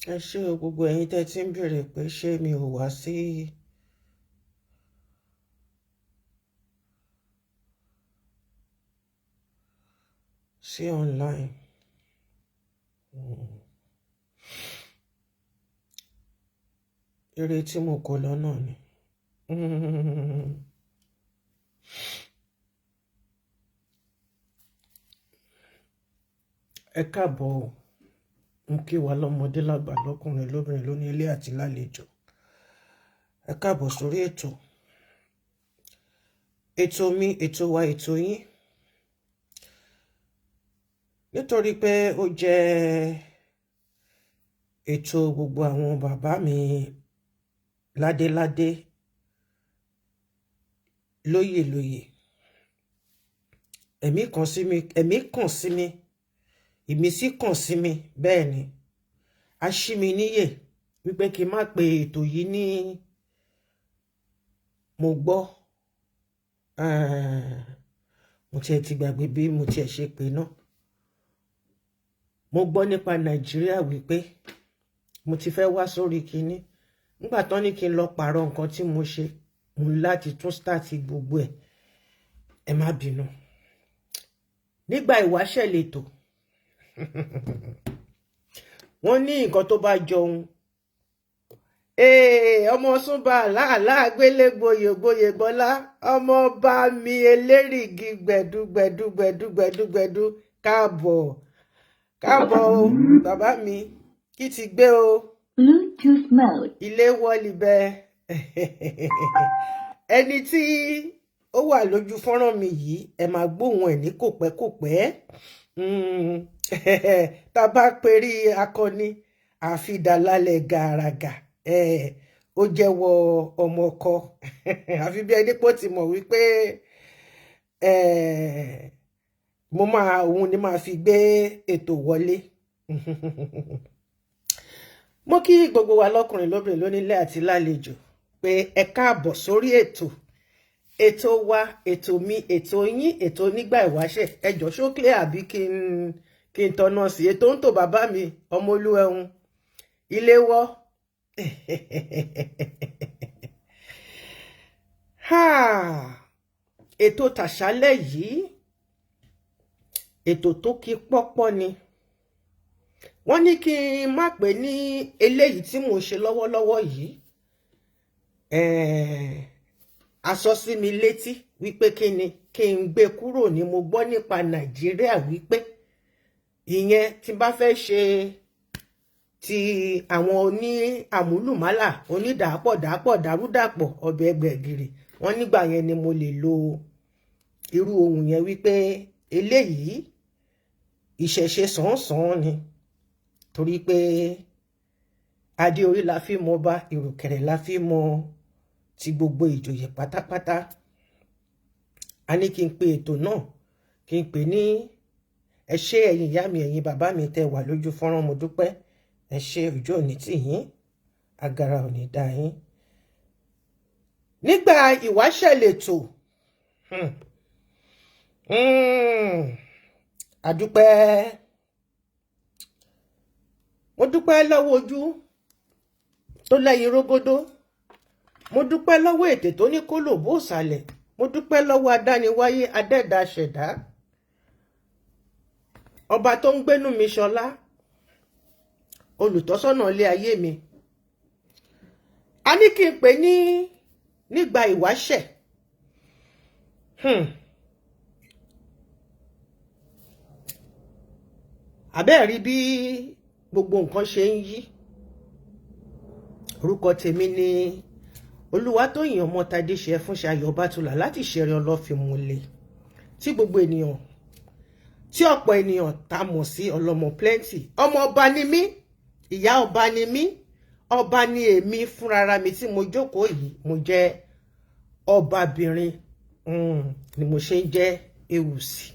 Ẹ ṣé o, gbogbo ẹ̀yin tẹ́ ti ń béèrè pé ṣé mi ò wá sí online. Eré tí mo kọ lọ́nà ni. Ẹ káàbọ̀ o. Mo kí wa lọ́mọdé lágbà lọ́kùnrin lóbìnrin lóní ilé àti lálejò. Ẹ káàbọ̀ sórí ètò. Ètò mi, ètò wa, ètò yín. Nítorí pé ó jẹ́ ètò gbogbo àwọn bàbá mi ládéládé, lóyèlóyè. Ẹ̀mí kan sí mi, ẹ̀mí kàn sí mi, ìmísí kàn sí mi, bẹ́ẹ̀ ni. A ṣí mi níyè wípé kí n má pe ètò yìí ní mo gbọ́. Mo tiẹ̀ ti gbàgbé bí mo tiẹ̀ ṣe pè náà. Mo gbọ́ nípa Nàìjíríà wípé mo ti fẹ́ wá sórí kinní. Nígbà tán ní kí n lọ pààrọ̀ nǹkan tí mo ṣe, mo ní láti tún start gbogbo ẹ̀. Ẹ má bínú. Nígbà ìwáṣẹ̀ lètò. Wọ́n ní nǹkan tó bá jọun. Ọmọ Súnba láàlá gbélé gboyè gboyè gbọ́lá. Ọmọ ọba mi elérìgì gbẹ̀du gbẹ̀du gbẹ̀du gbẹ̀du gbẹ̀du. Káàbọ̀. Káàbọ̀ o, bàbá mi. Kí ti gbé o. Bluetooth mode. Ilé wọ́ọ̀lì bẹ́ẹ̀. Ẹni tí ó wà lójú fọ́nrán mi yìí, ẹ máa gbóhùn ẹ̀ ní kòpẹ́kòpẹ́. Tá bá perí akọni, àfidàlálẹ̀ gàràgà. Ó jẹ́wọ́ ọmọ ọkọ. Àfi bí ẹni pé ó ti mọ̀ wípé mo máa, òun ni máa fi gbé ètò wọlé. Mo kí gbogbo wa lọ́kùnrin lóbìnrin lónílé àti lálejò pé ẹ káàbọ̀ sórí ètò. Ètò wa, ètò mi, ètò yín, ètò nígbà ìwáṣẹ̀. Ẹ jọ̀ọ́ ṣó clear àbí kí n tọ̀nà sí? Ètò ń tò bàbá mi, ọmọ Olúẹhun. Ilé wọ́. Ètò tàṣálẹ̀ yìí, ètò tó kí pọ́pọ́ ni. Wọ́n ní kí n má pè ní eléyìí tí mò ń ṣe lọ́wọ́lọ́wọ́ yìí. A sọ sí mi létí wípé kí ni kí n gbé kúrò ní mo gbọ́ nípa Nàìjíríà wípé ìyẹn tí bá fẹ́ ṣe ti àwọn oní àmúlùmálà, onídàápọ̀ dàápọ̀ dàrúdàpọ̀ ọbẹ̀ gbẹ̀gìrì. Wọ́n nígbà yẹn ni mo lè lo irú ohun yẹn wípé eléyìí ìṣẹ̀ṣe sàn-án ni. Torí pé adé orí la fi mọ ọba, ìrùkẹ̀rẹ̀ la fi mọ ti gbogbo ìjòyè pátápátá. A ní kí n pe ètò náà, kí n pè ní ẹ ṣé ẹ̀yin ìyá mi, ẹ̀yin bàbá mi tẹ́ wà lójú fọ́nrán, mo dúpẹ́. Ẹ ṣé, ojú òní tì yín, agara ò ní dá yín. Nígbà ìwáṣẹ̀ lètò, àdúpẹ́. Mo dúpẹ́ lọ́wọ́ ojú tó lẹ́yìn rógódó. Mo dúpẹ́ lọ́wọ́ ètè tó ní kó lò bó ìsàlẹ̀. Mo dúpẹ́ lọ́wọ́ adániwáyé adẹ́dà ṣẹ̀dá. Ọba tó ń gbénú mi ṣọlá. Olùtọ́sọ́nà ilé ayé mi. A ní kí n pè ní nígbà ìwáṣẹ̀. Àbẹ́ẹ̀ rí bí gbogbo nǹkan ṣe ń yí. Orúkọ tèmi ni Olúwatóyìn Ọmọ́tadé ṣe Fúnṣayọ̀ Ọbátúlà láti ṣẹ̀rẹ̀ Ọlọ́fínmúlẹ̀ tí gbogbo ènìyàn, tí ọ̀pọ̀ ènìyàn tá mọ̀ sí Ọlọ́mọ Plenty. Ọmọ ọba ni mí, ìyá ọba ni mí, ọba ni èmi fúnrara mi tí mo jókòó yìí, mo jẹ́ ọbabìnrin, ni mo ṣe ń jẹ́ Ewùsì.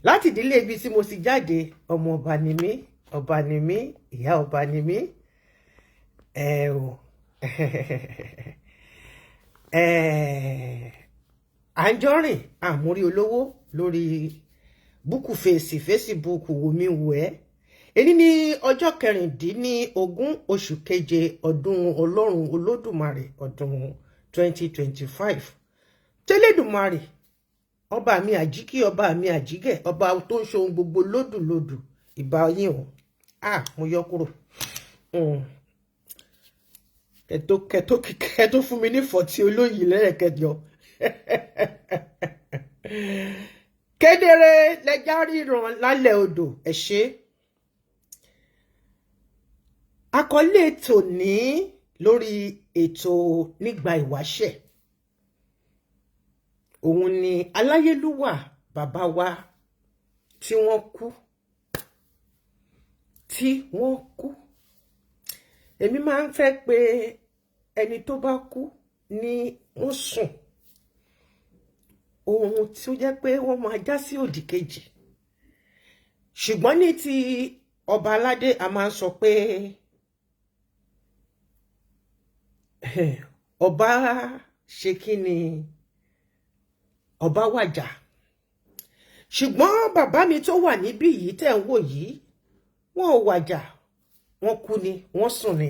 Láti ìdílé ibi tí mo ti jáde, ọmọ ọba ni mí, ọba ni mí, ìyá ọba ni mí. Ẹ o. À ń jọ́rìn àmúrí olówó lórí Búkù fèsì Facebook wò mí wò ẹ́. Èní ní ọjọ́ 16 oṣù keje ọdún Ọlọ́run Olódùmarè, ọdún 2025. Tẹ́lẹ̀dùmarè ọba mi àjíkí, ọba mi àjígẹ̀, ọba tó ń ṣohun gbogbo lódùlódù, ìbà yín o. Ah, mo yọ kúrò. Kẹtó kẹtó kẹtó fún mi ní fọtí olóyè lẹ́ẹ̀kẹjọ. Kedere lẹja ríran lálẹ́ odò. Ẹ ṣé. Àkọlé tòní lórí ètò nígbà ìwáṣẹ̀ òun ni aláyélúwà bàbá wa tí wọ́n kú, tí wọ́n kú. Èmi máa ń fẹ́ pé ẹni tó bá kú ní wọ́n sùn ohun tí ó jẹ́ pé wọ́n máa já sí òdì kejì, ṣùgbọ́n ní ti ọba aládé a máa ń sọ pé ọba ṣe kí ni, ọba wàjà. Ṣùgbọ́n bàbá mi tó wà níbí yìí tẹ̀ ń wò yìí, wọ́n ò wàjà, wọ́n kú ni, wọ́n sùn ni.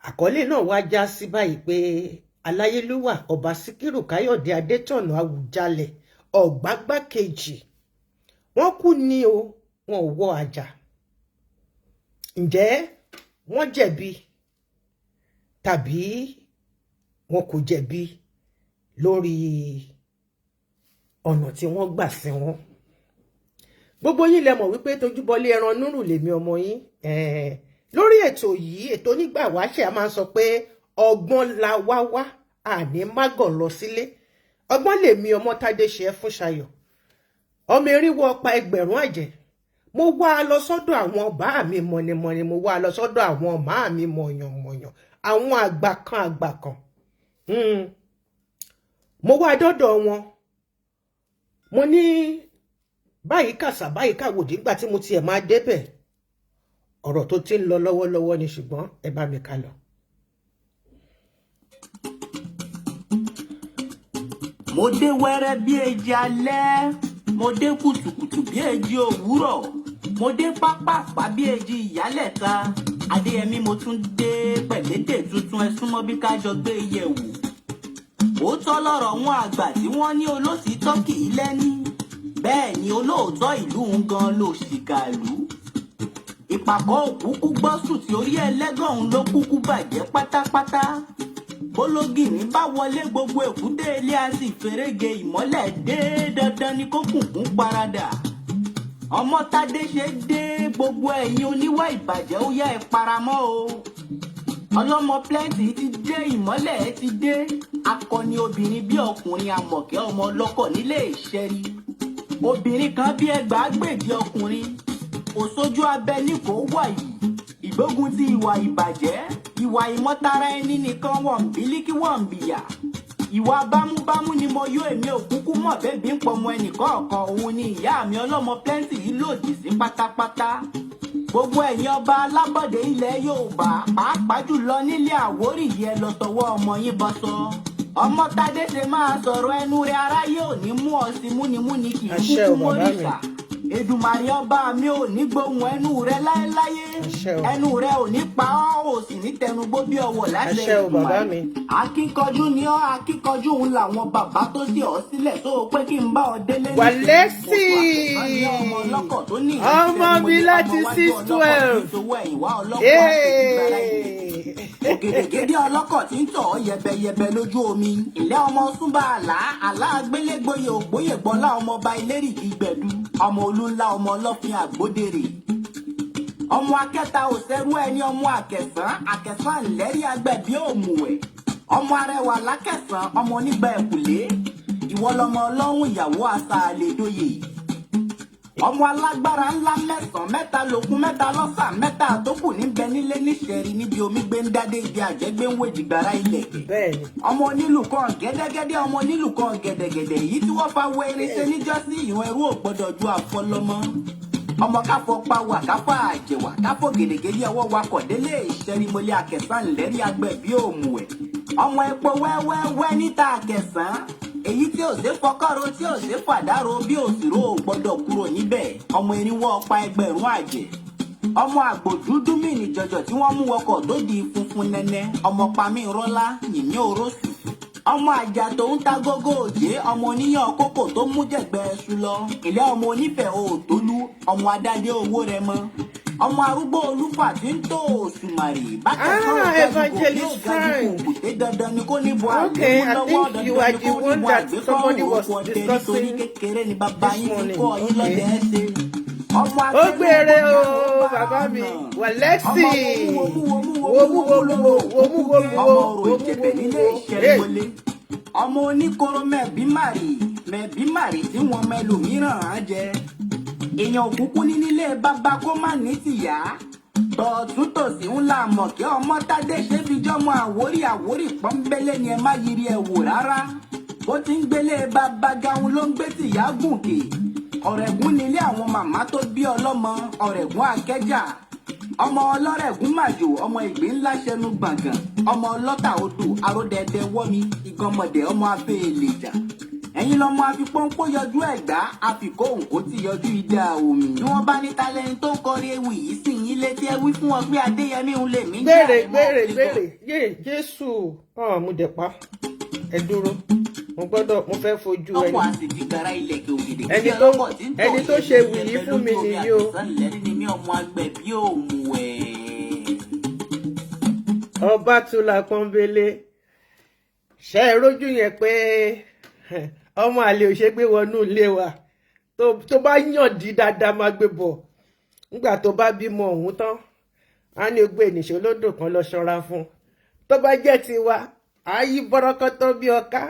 Àkọlé náà wá já sí báyìí pé aláyélúwà ọba Síkírù Káyọ̀dé Adétọ̀nà Àwùjalẹ̀ Ọ̀gbágbá kejì, wọ́n kú ni o, wọn ò wọ àjà. Ǹjẹ́ wọ́n jẹ̀bi tàbí wọn kò jẹ̀bi lórí ọ̀nà tí wọ́n gbà sí wọn? Gbogbo yín lẹ mọ̀ wípé tójúbọlé ẹran núrù lèmi ọmọ yín. Lórí ètò yìí, ètò nígbà wáṣẹ̀, a máa ń sọ pé ọgbọ́n la wá wá, àní mágàn lọ sílé. Ọgbọ́n lèmi ọmọ Tádé ṣe é fún Ṣayọ̀, ọmọ eriwo ọpa ẹgbẹ̀rún àjẹ́. Mo wá a lọ sọ́dọ̀ àwọn bàá mi mọ̀nìmọ̀nì, mo wá a lọ sọ́dọ̀ àwọn màá mi mọ̀yànmọ̀yàn, àwọn àgbà kan àgbà kan. Mo wá dọ́dọ̀ wọn, mo ní báyìí kàṣà báyìí kàwòdì. Nígbà tí mo tiẹ̀ máa débẹ̀, ọ̀rọ̀ tó ti ń lọ lọ́wọ́lọ́wọ́ ni, ṣùgbọ́n ẹ bá mi ká lọ. Mo dé wẹ́rẹ́ bí èjì alẹ́, mo dé kùtùkùtù bí èjì òwúrọ̀, mo dé pápápá bí èjì ìyálẹ̀ta. Adéyẹmí mo tún dé pẹ̀lédè tuntun, ẹ súnmọ́ bí ká jọ gbé yẹ̀wò. Òótọ́ lọ̀rọ̀ wọn àgbà tí wọ́n ní olóòtítọ́ kì í lẹ́ní, bẹ́ẹ̀ ni olóòótọ́ ìlú ń gan ló ṣìkàlù. Ìpàkọ́ òkúkú gbọ́ sùn tí orí ẹlẹ́gàn òun ló kúkú bàjẹ́ pátápátá. Bólógìní bá wọlé gbogbo èkúté ilé a sì fèrègé ìmọ́lẹ̀ dé, dandan ni kó kùnkùn paradà. Ọmọtádé ṣe dé, gbogbo ẹ̀yin oníwà ìbàjẹ́ ó yá ẹ paramọ́ o. Ọlọ́mọ plenty ti dé, ìmọ́lẹ̀ ẹ ti dé. Akọni obìnrin bí ọkùnrin, àmọ̀kẹ́ ọmọ ọlọ́kọ̀ nílé ìṣẹ́rí. Obìnrin kan bí ẹgbàágbèje ọkùnrin, kò sójú abẹ ní kò wà yìí. Ìgbógun ti ìwà ìbàjẹ́, ìwà ìmọ̀tara ẹni nìkan, wọ̀nbílíkì wọ̀nbìyà. Ìwà bámúbámú ni mo yó, èmi òkúkú mọ̀ bébí ń pọmọ ẹnìkọ̀ọ̀kan. Òun ni ìyá mi ọlọ́mọ plenty yìí lòdì sí pátápátá. Gbogbo ẹ̀yin ọba alábọ̀dé ilẹ̀ Yorùbá, pàápàá jùlọ nílé Àwórì yìí, ẹ lọ tọwọ́ ọmọ yín bọ́ sọ. Ọmọtádé ṣe máa sọ̀rọ̀ ẹnu rẹ̀, aráyé ò ní mú ọ sí múnimúni kì í Àṣẹ o, kúkú bàbá mi. mórìṣà. Èdùmàrè ọba mi ò ní gbóhùn ẹnu rẹ láéláyé. Àṣẹ o. Ẹnu rẹ ò ní pa ọ́, ò sì ní tẹnugbó bí ọwọ́ láṣẹ Àṣẹ o, bàbá Èdùmàrè. mi. Akíkanjú ni ọ́, akíkanjú ń làwọn bàbá tó sì ọ́ sílẹ̀ tó o pé kí n bá ọ délé níṣẹ́. Wàlẹ́sì Oṣù àkùnfà ni ọmọ ọlọ́kọ̀ tó ní ọmọ ìrísẹ́ mi mo ní láti ọmọ wájú six ọlọ́kọ̀ tí ń twelve. sowó ẹ̀yìn wá ọlọ́kọ̀ àti ìgbàlá ilẹ̀. Ògèdègèdè ọlọ́kọ̀ tí ń tọ̀ ọ́ yẹbẹyẹbẹ lójú omi. Ìlẹ́ ọmọ súnbà àlá àlá agbélégbòye ògbóyè gbọ́lá ọmọọba ilérìgì gbẹ̀dú. Ọmọ olú ńlá ọmọ ọlọ́fin àgbódèrè. Ọmọ akẹta òsẹ́rú ẹni, ọmọ àkẹsàn àkẹsàn ńlẹ́rìí agbẹ̀bí òmùwẹ̀. Ọmọ arẹwà lákẹsàn, ọmọ onígbà ẹ̀kúlé. Ìwọ lọmọ ọlọ́run ìyàwó àṣà àlèdóyè. Ọmọ alágbára ńlá mẹ́sàn-án, mẹ́ta lòkun, mẹ́ta lọ́sà, mẹ́ta tó kù níbẹ̀ nílé níṣẹ́rí, níbi omi gbé ń dádé, ibi àjẹgbé ń wèjì gbàrà ilẹ̀. Bẹ́ẹ̀ ni. Ọmọ onílù kan gẹ́dẹ́gẹ́dẹ́, ọmọ onílù kan gẹ̀dẹ̀gẹ̀dẹ̀, èyí tí wọ́n fa wọ irinṣẹ́ níjọ́sí, ìwọ̀n ẹrú ò gbọ́dọ̀ ju àfọlọ́mọ. Ọmọ káfọ pa wà, káfọ àjẹwà, káfọ gèdègèdè ọwọ́ wakọ̀ délé ìṣẹ́rí mọ́lẹ́ àkẹsàn lẹ́rí agbẹ̀bí òmùwẹ̀. Ọmọ epo wẹ́wẹ́wẹ́ níta kẹsàn-án, èyí tí ò ṣe fọkọ́rọ̀, tí ò ṣe fàdárò, bí òsìrò ò gbọ́dọ̀ kúrò níbẹ̀. Ọmọ irinwó ọ̀pá ẹgbẹ̀rún àjẹ́, ọmọ àgbò dúdú mìíní jọjọ tí wọ́n mú wọkọ̀ tó di funfun nẹ́nẹ́, ọmọ pamí rọ́lá yìnyín orósù, ọmọ àjà tó ń ta gógó òjé, ọmọ oníyàn kókò tó mú jẹ̀gbẹ́ ẹṣu lọ ilé, ọmọ onífẹ̀ẹ́ òòtólú, ọmọ adádé owó rẹ mọ́, ọmọ arúgbó olúfà tí ń tó òṣùmàrè bákẹ́kọ̀ọ́. Ah, Evangelist Frank. Kùté dandan ni kó níbo Okay, àgbékú I lọ́wọ́, think you dandan are ni the kó one níbo that àgbékọ́rùn somebody was òkú ọdẹ nítorí discussing kékeré ni bàbá this yín ti morning. kọ́ yín Okay. lọ́dẹ ẹ́ ṣe. Ọmọ Ó gbére o, akẹ́kọ̀ọ́ bàbá mi. Wàlẹ́sì. Wàlẹ́sì. Wòmúwòmúwò, wòmúwòmúwò, Ọmọ orò ìjẹ̀bẹ̀ nílé wòmúwòmúwò. Hey. ìṣẹ́wọlé, ọmọ oníkoro mẹ́bí màrì mẹ́bí màrì tí wọ́n mẹlòmíràn á jẹ. Èèyàn òkúkú ní nílé bàbá kó má ní tìyá tọ̀tún tòsì ń la mọ̀kẹ́. Ọmọ tádé ṣe fi jọmọ Àwórì. Àwórì pọ́nbélé ni, ẹ má yiri ẹ̀ wò rárá. Bó ti ń gbélé bàbá gaun ló ń gbé tìyá gùnkè. Ọ̀rẹ́gùn nílé àwọn màmá tó bí ọlọ́mọ. Ọ̀rẹ́gùn akẹ́jà, ọmọ ọlọ́rẹ̀gùn màjò, ọmọ ìgbín ńlá ṣẹnu gbọ̀ngàn, ọmọ ọlọ́tà odò aródẹdẹ wọ́mi ìgànmọ̀dẹ̀, ọmọ afẹ́ èlèjà. Ẹ̀yin lọmọ àfipọ́npọ́ yọjú ẹ̀gbá, àfikó òǹkó ti yọjú ìdá omi. Bí wọ́n bá ní talẹ́ni tó ń kọrin ewì yìí sì yín létí, ẹ wí fún wọn pé Adéyẹmí ń lè mí jẹ́ Gbére, àìmọ́ gbére, Lagos. Gbére. Yé, Jésù. Ọ̀ mo dẹ̀ pa. Ẹ dúró. Mo gbọ́dọ̀, mo fẹ́ fojú ẹni. Ọkọ̀ àsìdìgbàrà ilẹ̀kẹ̀ ògèdè Ẹni kí ọlọ́kọ̀ tí ń tọ̀ ẹni tó ṣe wì yí fún mi lójú omi. Nìyí o. Àtìsánlẹ̀ ní mi, ọmọ àgbẹ̀ bí òmùwẹ̀. Ọbátúlá pọ́nbélé. Ṣé ẹ rójú yẹn pé ọmọ àlè ò ṣe gbé wọnú ilé wa? Tó bá yàn dí dáadáa, máa gbé bọ̀. Nígbà tó bá bímọ òun tán, á ní ogbé ìnìṣó lódò kan lọ ṣọ́ra fún. Tó bá jẹ́ tiwa, á yí bọ́rọ́kọ́tọ́ bí ọká,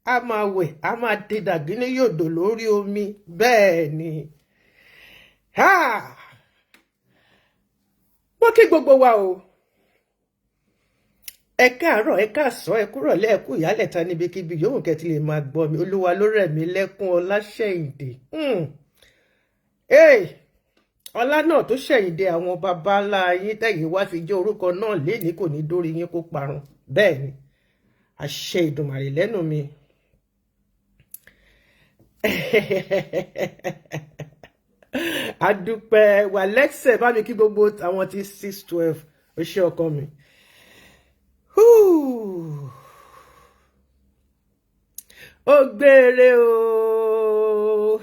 á máa wẹ̀, á máa di dàgínní yòdò lórí omi. Bẹ́ẹ̀ ni. Ha! Mo kí gbogbo wa o. Ẹ káàárọ̀, ẹ káàsán, ẹ kúrọ̀lẹ́, ẹ kú ìyálẹ̀ta, níbikíbi yòówù kẹ́ ti lè máa gbọ́ mi. Olúwa ló rẹ̀ mí lẹ́kún Ọláṣẹ́yìndé. Hey! Ọlá náà tó ṣẹ̀yìndé àwọn baba ńlá yín tẹ̀yìn wá fi jẹ́ orúkọ náà lénìí kò ní dórí yín kó parun. Bẹ́ẹ̀ ni, àṣẹ Ìdùmàrè lẹ́nu mi. Adúpẹ́ wà lẹ́sẹ̀ bá mi kí gbogbo àwọn tí 612. Ó ṣe ọkọ mi. Húù. Ó gbére o.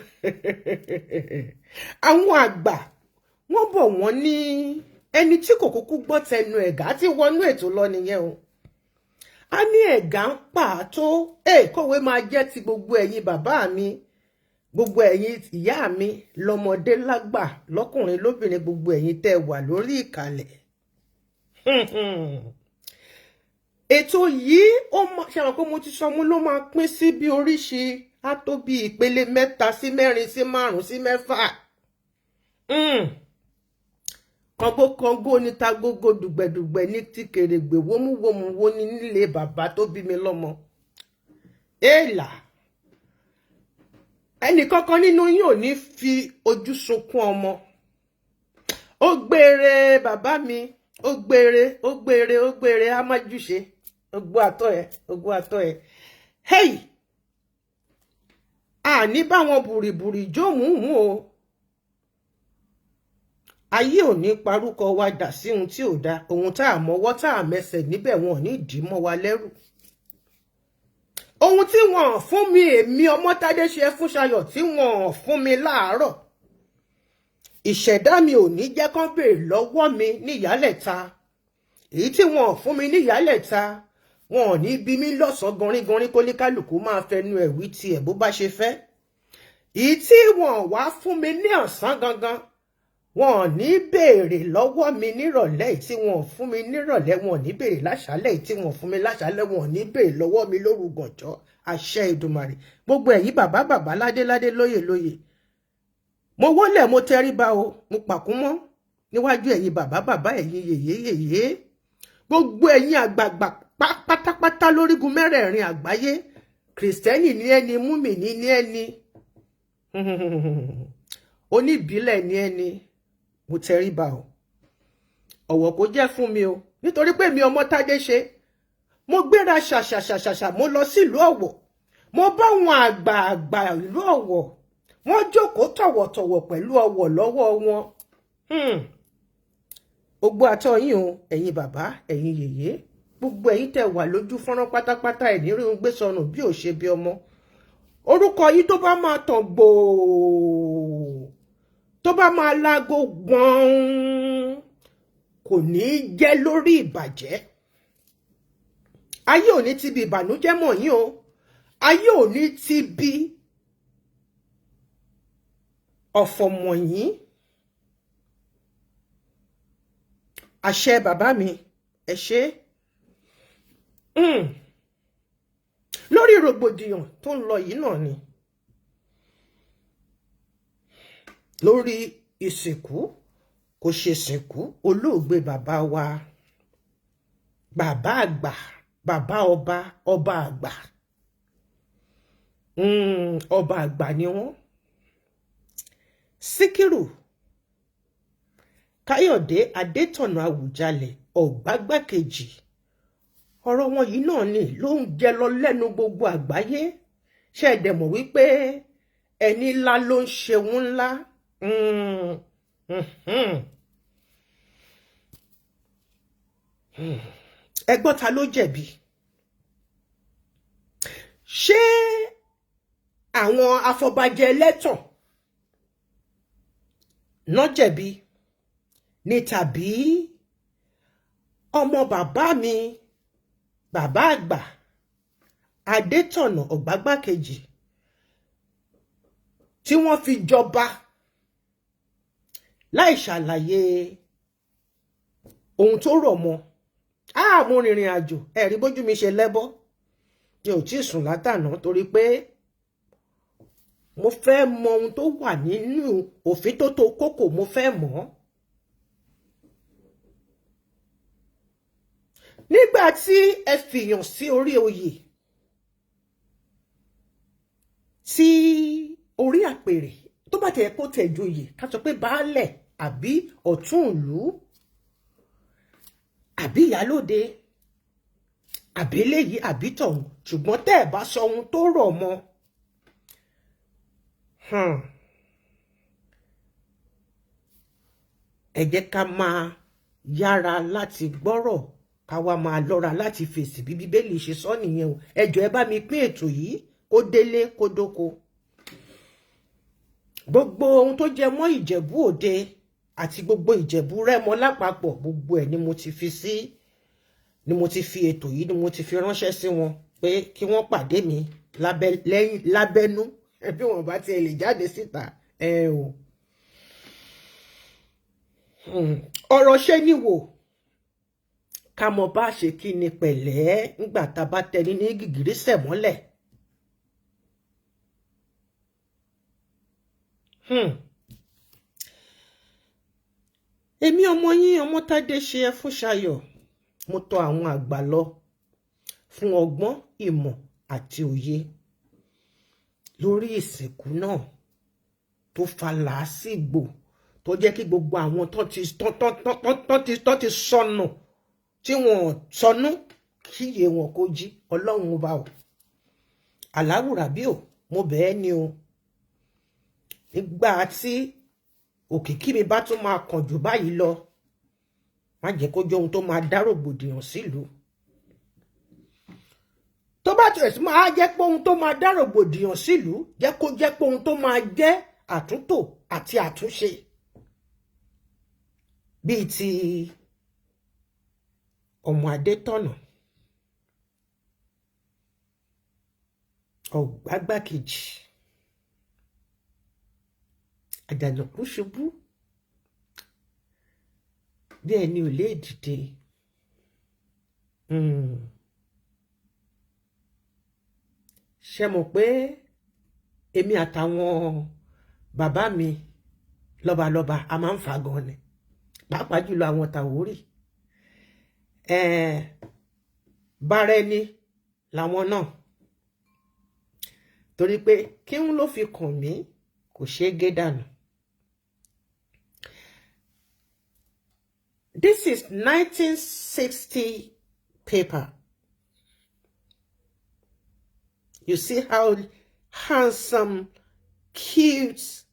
Àwọn àgbà wọ́n bọ̀, wọ́n ní ẹni tí kò kúkú gbọ́ tẹnu ẹ̀gá tí wọnú ètò lọ nìyẹn o. A ní ẹ̀gá ń pàtó ẹ kọ̀wé máa jẹ́ ti gbogbo ẹ̀yin bàbá mi, gbogbo ẹ̀yin ìyá mi, lọ́mọdé lágbà, lọ́kùnrin lóbìnrin, gbogbo ẹ̀yin tẹ́ wà lórí ìkàlẹ̀. Ètò yìí, ó máa ṣe àwọn pé mo ti sọ mo ló máa pín sí bí oríṣi, á tó bí ìpele mẹ́ta sí mẹ́rin sí márùn sí mẹ́fà. Kọ̀ǹgó ní tagógó, dùgbẹ̀dùgbẹ̀ ní ti kèrègbè, wómúwómú wó ní nílé bàbá tó bí mi lọ́mọ. Èèlà ẹnìkankan nínú yín ò ní fi ojú sunkún ọmọ. Ó gbére bàbá mi, ó gbére, ó gbére, ó gbére, á má júṣe ogbó àtọ ẹ, ogbó àtọ ẹ. Hey, àní báwọn bùrìbùrì jómùú o. Ayé ò ní parúkọ wa dà sí ohun tí ò da, ohun tá a mọwọ́ tá a mẹsẹ̀ níbẹ̀, wọn ò ní dì í mọ́ wa lẹ́rù. Ohun tí wọ́n fún mi, èmi Ọmọ́tádé ṣe fún Ṣayọ̀, tí wọ́n fún mi láàárọ̀, ìṣẹ̀dá mi ò ní jẹ́ kán béèrè lọ́wọ́ mi níyàlẹ̀ta. Èyí tí wọ́n fún mi níyàlẹ̀ta, wọn ò ní bí mi lọ́sàn-án ganringanrin, kó ní kálukú máa fẹnu ẹ̀ wí tiẹ̀ bó bá ṣe fẹ́. Èyí tí wọ́n wá fún mi ní ọ̀sán gangan, wọn ò ní béèrè lọ́wọ́ mi nírọ̀lẹ́. Èyí tí wọ́n fún mi nírọ̀lẹ́, wọn ò ní béèrè láṣálẹ́. Èyí tí wọ́n fún mi láṣálẹ́, wọn ò ní béèrè lọ́wọ́ mi lóru gànjọ́. Àṣẹ Ìdùmarè. Gbogbo ẹ̀yin bàbá bàbá, ládé ládé, lóyè lóyè, mo wólẹ̀, mo tẹríba o, mo pàkúmọ́ níwájú ẹ̀yin bàbá bàbá, ẹ̀yin yèyé yèyé, gbogbo ẹ̀yin àgbààgbà pátápátá lórígun mẹ́rẹ̀ẹ̀rin àgbáyé. Kìrìsìtẹ́nì ní ẹni, múmìnì ní ẹni, oníbílẹ̀ ní ẹni, mo tẹríba o. Ọ̀wọ̀ kò jẹ́ fún mi o, nítorí pé mi Ọmọ́tádé ṣe Mo gbéra ṣàṣàṣàṣàṣà, mo lọ sílùú Ọ̀wọ̀. Mo bá àwọn àgbààgbà ìlú Ọ̀wọ̀, wọ́n jókòó tọ̀wọ̀tọ̀wọ̀ pẹ̀lú ọ̀wọ̀ lọ́wọ́ wọn. Ogbó àtọ yín o, ẹ̀yin bàbá, ẹ̀yin yèyé, gbogbo ẹ̀yin tẹ́ wà lójú fọ́nrán pátápátá, ẹ̀ ní rí un gbé sọnù bí ò ṣe bí ọmọ. Orúkọ yìí tó bá máa tàn gbòò, tó bá máa láago gbọ̀n, kò ní í jẹ́ lórí ìbàjẹ́. Ayé ò ní ti bí ìbànújẹ́ mọ̀ yín o, ayé ò ní ti bí ọ̀fọ̀ mọ̀ yín. Àṣẹ bàbá mi, ẹ ṣé. Lórí rògbòdìyàn tó ń lọ yìí náà ni, lórí ìsìnkú kò ṣe sìnkú olóògbé bàbá wa, bàbá àgbà, bàbá ọba, ọba àgbà, ọba àgbà ni wọ́n, Síkírù Káyọ̀dé Adétọ̀nà Àwùjalẹ̀ Ọ̀gbágbákejì. Ọ̀rọ̀ wọn yìí náà ni ló ń jẹ lọ lẹ́nu gbogbo àgbáyé. Ṣé ẹ dẹ̀ mọ̀ wípé ẹni ńlá ló ń ṣeun ńlá? Ẹ gbọ́, ta ló jẹ̀bi? Ṣé àwọn afọbajẹ ẹlẹ́tàn náà jẹ̀bi ni, tàbí ọmọ bàbá mi, bàbá àgbà Adétọ̀nà Ọ̀gbágbákejì tí wọ́n fi jọba láì ṣàlàyé ohun tó rọ̀ mọ́? Mo rìnrìn àjò, ẹ̀rí bójú mi ṣe lẹ́bọ́, mi ò tíì sùn látànà torí pé mo fẹ́ mọ ohun tó wà nínú òfin tó tó kókò, mo fẹ́ mọ̀ ọ́. Nígbà tí ẹ fìyàn sí orí oyè, tí orí àpèrè, tó bá tẹ̀ kó tẹ̀ joyè, ká sọ pé baálẹ̀ àbí ọ̀tún ìlú àbí ìyálóde àbí eléyìí àbí tọ̀hún, ṣùgbọ́n tẹ́ ẹ̀ bá sọ ohun tó rọ̀ mọ́, ẹ jẹ́ ká máa yára láti gbọ́rọ̀, ká wá máa lọ́ra láti fèsì bí Bíbélì ṣe sọ nìyẹn o. Ẹ jọ̀ọ́ ẹ bá mi pín ètò yìí kó délé kó dóko. Gbogbo ohun tó jẹ mọ́ Ìjẹ̀bú Òde àti gbogbo Ìjẹ̀bú Rẹ́mọ lápapọ̀, gbogbo ẹ̀ ni mo ti fi sí, ni mo ti fi ètò yìí ni mo ti fi ránṣẹ́ sí wọn pé kí wọ́n pàdé mi lábẹ́nú bí wọ́n bá tiẹ̀ lè jáde síta. Ẹ o, ọ̀rọ̀ ṣe ni wò ká mọ bá ṣe kí ni pẹ̀lẹ́ ńgbà tá a bá tẹni ní gìgírísẹ̀ mọ́lẹ̀. Èmi ọmọ yín Ọmọ́tádé ṣe ẹ fún Ṣayọ̀, mo tọ̀ àwọn àgbà lọ fún ọgbọ́n, ìmọ̀ àti òye lórí ìsìnkú náà tó fa làásìgbò, tó jẹ́ kí gbogbo àwọn tó ti sọnù tí wọ́n sọnù kíyè wọn kó jí. Ọlọ́run ọba o, aláwùrà bí o, mo bẹ̀ ẹ́ ni o. Nígbà tí òkìkí mi bá tún máa kàn jù báyìí lọ, má jẹ́ kó jẹ́ ohun tó máa dá rògbòdìyàn sílùú. Tó bá tẹ̀ sí máa jẹ́ pé ohun tó máa dá rògbòdìyàn sílùú, jẹ́ kó jẹ́ pé ohun tó máa jẹ́ àtúntò àti àtúnṣe bíi ti ọmọ Adétọ̀nà Ọ̀gbágbákejì. Àjànàkú ṣubú bí ẹni ò lè dìde. Ṣe mọ̀ pé èmi àtàwọn bàbá mi lọ́balọ́ba a máa ń fà gan ni, pàápàá jùlọ àwọn Tàwórì, bára ẹni làwọn náà, torí pé kí n ló fi kàn mí kò ṣeé gé dànù. This is 1960 paper. You see how handsome, cute,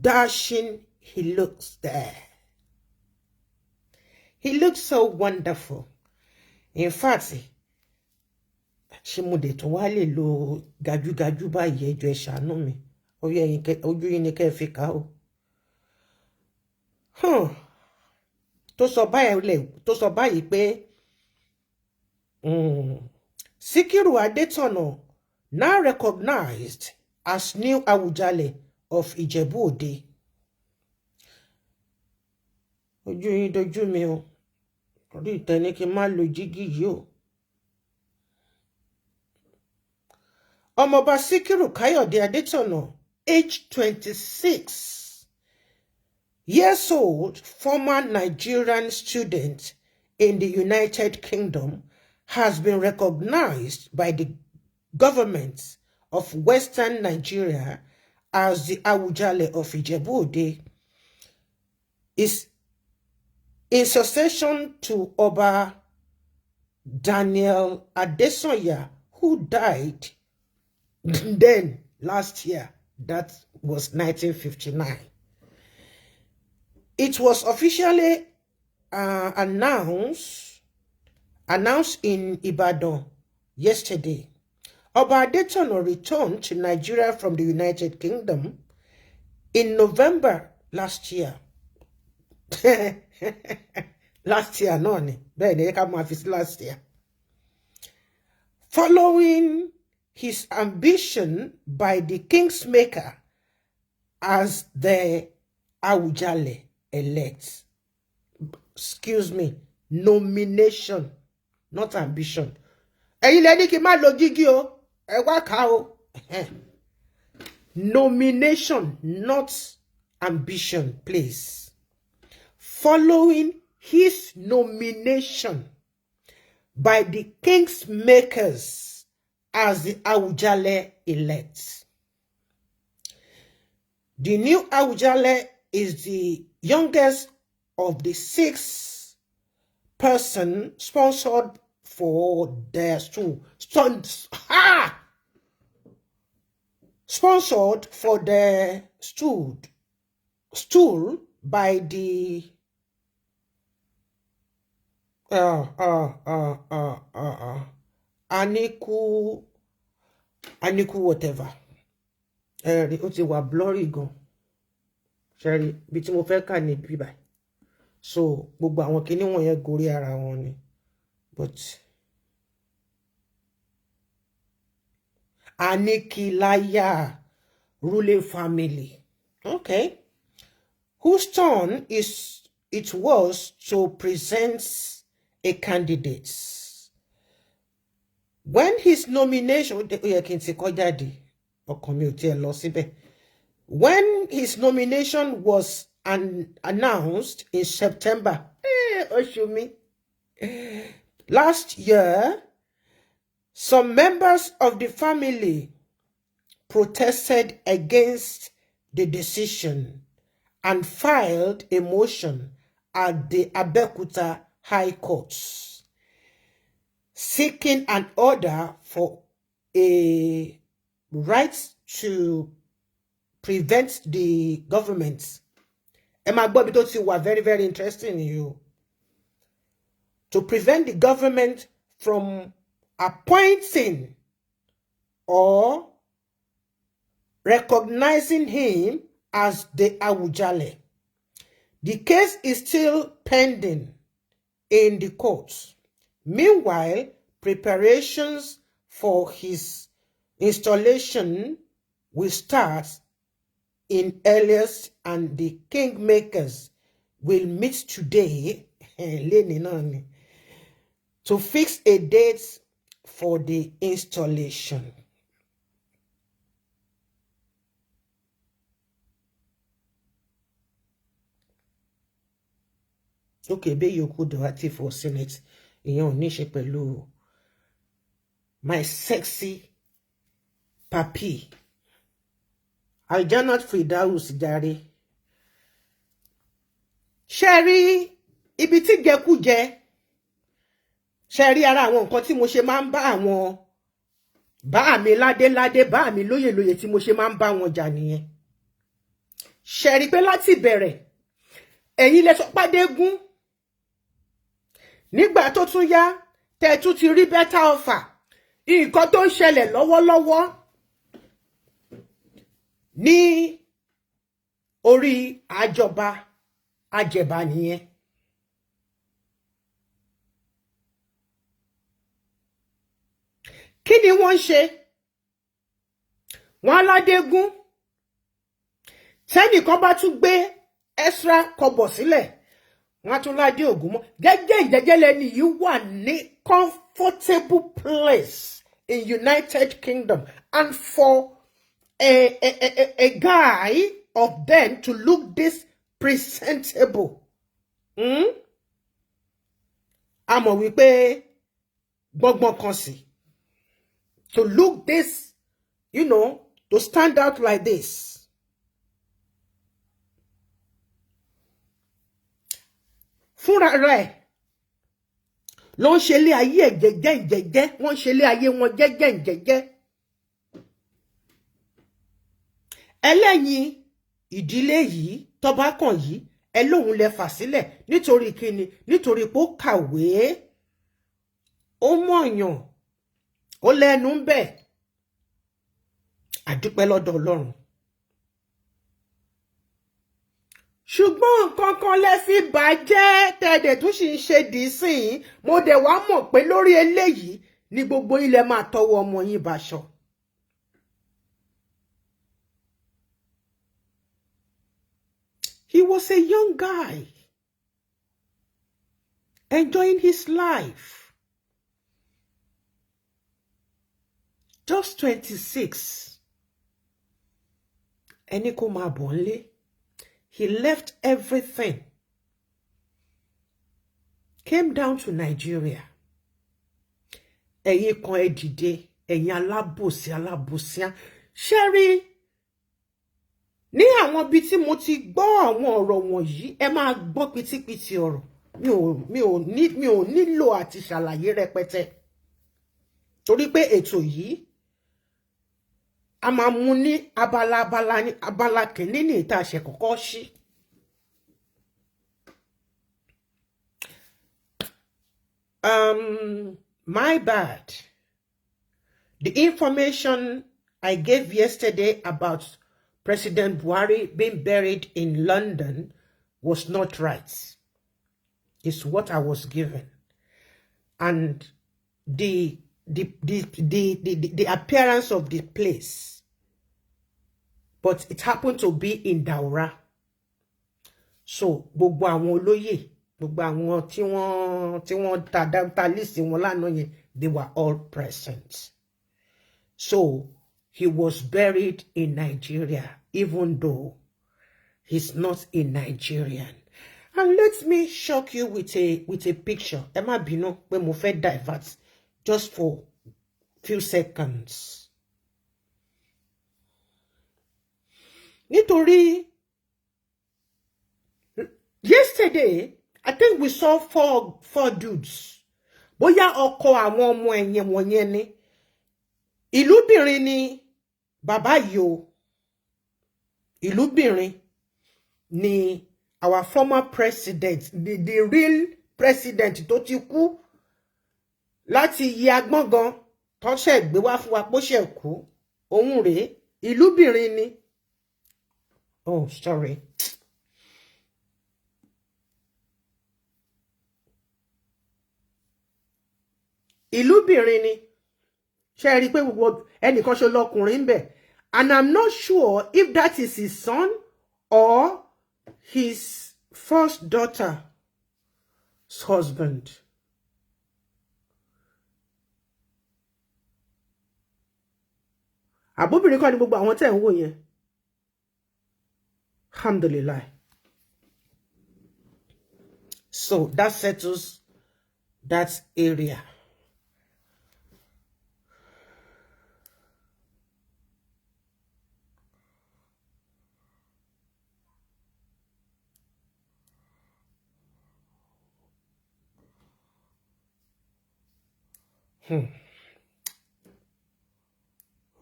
dashing he looks there. He looks so wonderful. In fact, ṣé mo dẹ̀ tún wá lè lo gajúgajú báyìí? Ẹ jọ̀ọ́, ẹ ṣàánú mi. Ojú yín ni kẹ́ ẹ fi kà ó. Tó sọ báyìí pé Sikiru Adétọ̀nà now recognized as new Awujale of Ijebu Ode. Ojú yín dojú mi o. Orí ìtẹ́ ní kí n má lo jígí yìí o. Ọmọọba Síkírù Káyọ̀dé Adétọ̀nà, age 26 years old, former Nigerian student in the United Kingdom, has been recognized by the government of Western Nigeria as the Awujale of Ijebu-Ode, is in succession to Oba Daniel Adesanya, who died then last year. That was 1959. It was officially announced in Ibadan yesterday. Oba Adetona returned to Nigeria from the United Kingdom in November last year. Last year náà ni, bẹ́ẹ̀ ni, ká máa fi sí last year. Following his ambition by the Kingsmaker as the Awujale elect. Excuse me, nomination, not ambition. Ẹ̀yin lẹ ní kí n má lo jígí o, ẹ wá kà o. Nomination, not ambition, please. Following his nomination by the Kingsmakers as the Awujale elect. The new Awujale is the youngest of the six person sponsored for their stool. Ah! Sponsored for the stool by the Aniku Aniku whatever. Ẹ̀rí ó ti wà blurry gan. Ṣẹ́rí ibi tí mo fẹ́ kà ní bíbá, so gbogbo àwọn kinní wọ̀nyẹn gorí ara wọn ni, but Anikilaya ruling family, okay, whose turn is it was to present a candidate. When his nomination, ó yẹ kí n ti kọ́ jáde, ọkàn mi ò tiẹ̀ lọ síbẹ̀. When his nomination was announced in September, oṣù mi, last year, some members of the family protested against the decision and filed a motion at the Abeokuta High Court seeking an order for a right to prevent the government. Ẹ máa gbọ́ bí tó ti wà very, very interesting yìí o. To prevent the government from appointing or recognizing him as the Awujale. The case is still pending in the courts. Meanwhile, preparations for his installation will start in earliest and the kingmakers will meet today, lénìí náà ni, to fix a date for the installation. Okay, bẹ́ẹ̀ yòókù dọ̀wátì for Senate, ìyẹn ò ní ṣe pẹ̀lú my sexy papi Aljanat Firdaus jàre. Ṣe rí ibi tí jẹkújẹ, ṣe rí ara àwọn nǹkan tí mo ṣe máa ń bá àwọn Bá mi ládé ládé, bá mi lóyè lóyè, tí mo ṣe máa ń bá wọn jà nìyẹn. Ṣe rí pé láti bẹ̀rẹ̀, ẹ̀yin lẹ sọ pàdégún. Nígbà tó tún yá, tẹ́ tún ti rí better offer, nǹkan tó ń ṣẹlẹ̀ lọ́wọ́lọ́wọ́ ní orí àjọba àjẹbá nìyẹn. Kí ni wọ́n ń ṣe? Wọ́n aládégún. Tẹ́nìkan bá tún gbé extra kọ́bọ̀ sílẹ̀, wọ́n á tún ládé ògún mọ́. Jẹ́jẹ́ ìjẹ́jẹ́ lẹ́ni yìí wà ní comfortable place in United Kingdom, and for a guy of them to look this presentable, A mọ̀ wípé gbọ́ngbọ́n kan sí to look this, to stand out like this. Fúnra rẹ̀ ló ń ṣe ilé ayé ẹ̀ jẹ́jẹ́ jẹ́jẹ́. Wọ́n ń ṣe ilé ayé wọn jẹ́jẹ́ jẹ́jẹ́. Ẹlẹ́yin ìdílé yìí tọ́ba kàn yìí, ẹ lóun lẹ fà sílẹ̀. Nítorí kíni? Nítorí pé ó kàwé, ó mọ̀yàn, ó lẹ́nu ń bẹ̀. Àdúpẹ́ lọ́dọ̀ Ọlọ́run. Ṣùgbọ́n nǹkan kan lẹ fi bàjẹ́, tẹ̀dẹ̀ tún sì ń ṣe dìísìn. Mo dẹ̀ wá mọ̀ pé lórí eléyìí ní gbogbo ilẹ̀ máa tọwọ́ ọmọ yín baṣọ. He was a young guy enjoying his life. Just 26. Ẹni kó máa bọ̀ ńlé. He left everything, came down to Nigeria. Ẹ̀yin kan, ẹ dìde, ẹ̀yin alábòsí, alábòsí. Ṣé rí ní àwọn ibi tí mo ti gbọ́ àwọn ọ̀rọ̀ wọ̀nyí, ẹ máa gbọ́ pitipiti ọ̀rọ̀. Mi ò nílò àti ṣàlàyé rẹpẹtẹ torí pé ètò yìí, a máa mú ní abala abala. Ní abala kìíní ní ìta àṣẹ kọ́kọ́ sí. My bad. The information I gave yesterday about President Buhari being buried in London was not right. It's what I was given. And the appearance of the place. But it happened to be in Daura. So gbogbo àwọn olóyè, gbogbo àwọn tí wọ́n ta list wọn lánàá yẹn, they were all present. So he was buried in Nigeria, even though he's not a Nigerian. And let me shock you with a picture. Ẹ má bínú pé mo fẹ́ divert just for few seconds. Nítorí yesterday, I think we saw four dudes. Bóyá ọkọ àwọn ọmọ ẹ̀yẹn wọ̀nyẹn ni. Ìlúbìnrin ni bàbá yìí o. Ìlúbìnrin ni our former president, the real president tó ti kú láti yí agbọ́n gan tó ṣẹ̀ gbé wá fún wa pé ó ṣẹ̀ kú. Òun rèé, ìlúbìnrin ni. Oh, sorry. Ìlúbìnrin ni. Ṣe rí i pé gbogbo ẹnìkan ṣe lọkùnrin ń bẹ̀, and I'm not sure if that is his son or his first daughter's husband. Àbóbìnrin kọ́ ni gbogbo àwọn tẹ́ ń wò yẹn. Alhamdulillah. So that settles that area.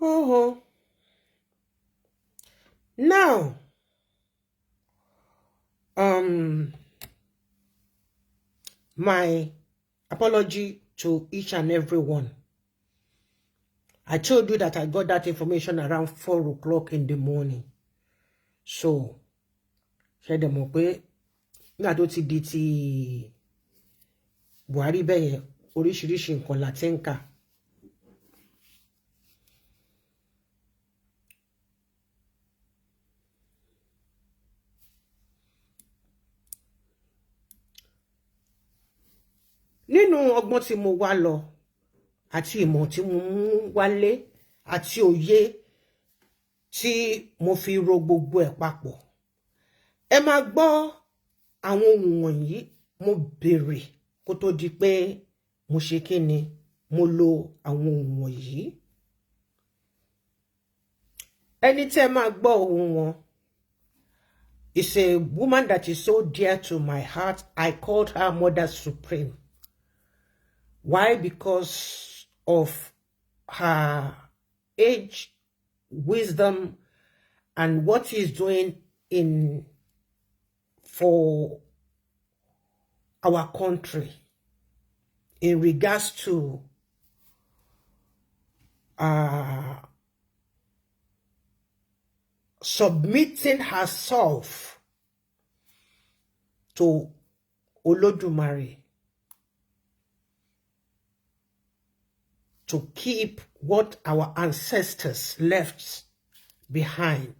Oh. Now, my apology to each and every one. I told you that I got that information around 4 o'clock in the morning. So, ṣé dẹ̀ mọ̀ pé nígbà tó ti di ti Buhari bẹ́yẹn, oríṣiríṣi nǹkan la ti ń kà. Nínú ọgbọ́n tí mo wá lọ àti ìmọ̀ tí mo mú wálé àti òye tí mo fi ro gbogbo ẹ̀ papọ̀, ẹ máa gbọ́ àwọn ohun wọ̀nyí. Mo béèrè kó tó di pé mo ṣe kí ni, mo lo àwọn ohun wọ̀nyí. Ẹni tí ẹ máa gbọ́ ohùn wọn is a woman that is so dear to my heart. I called her Mother Supreme. Why? Because of her age, wisdom, and what he's doing in for our country in regards to submitting herself to Olodumare to keep what our ancestors left behind.